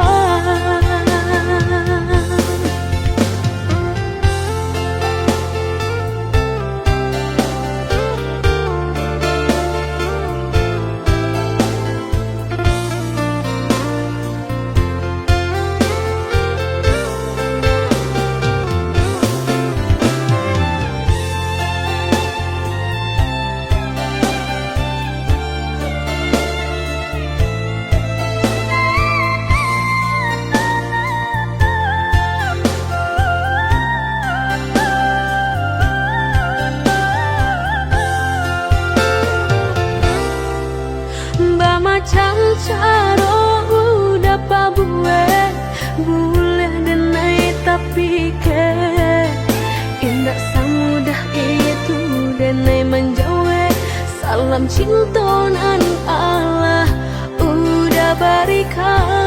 Bamacam caro udah pabuek, buliah denai tapikek. Indak samudah itu denai manjawek, Dalam cinto nan Allah udah barikan.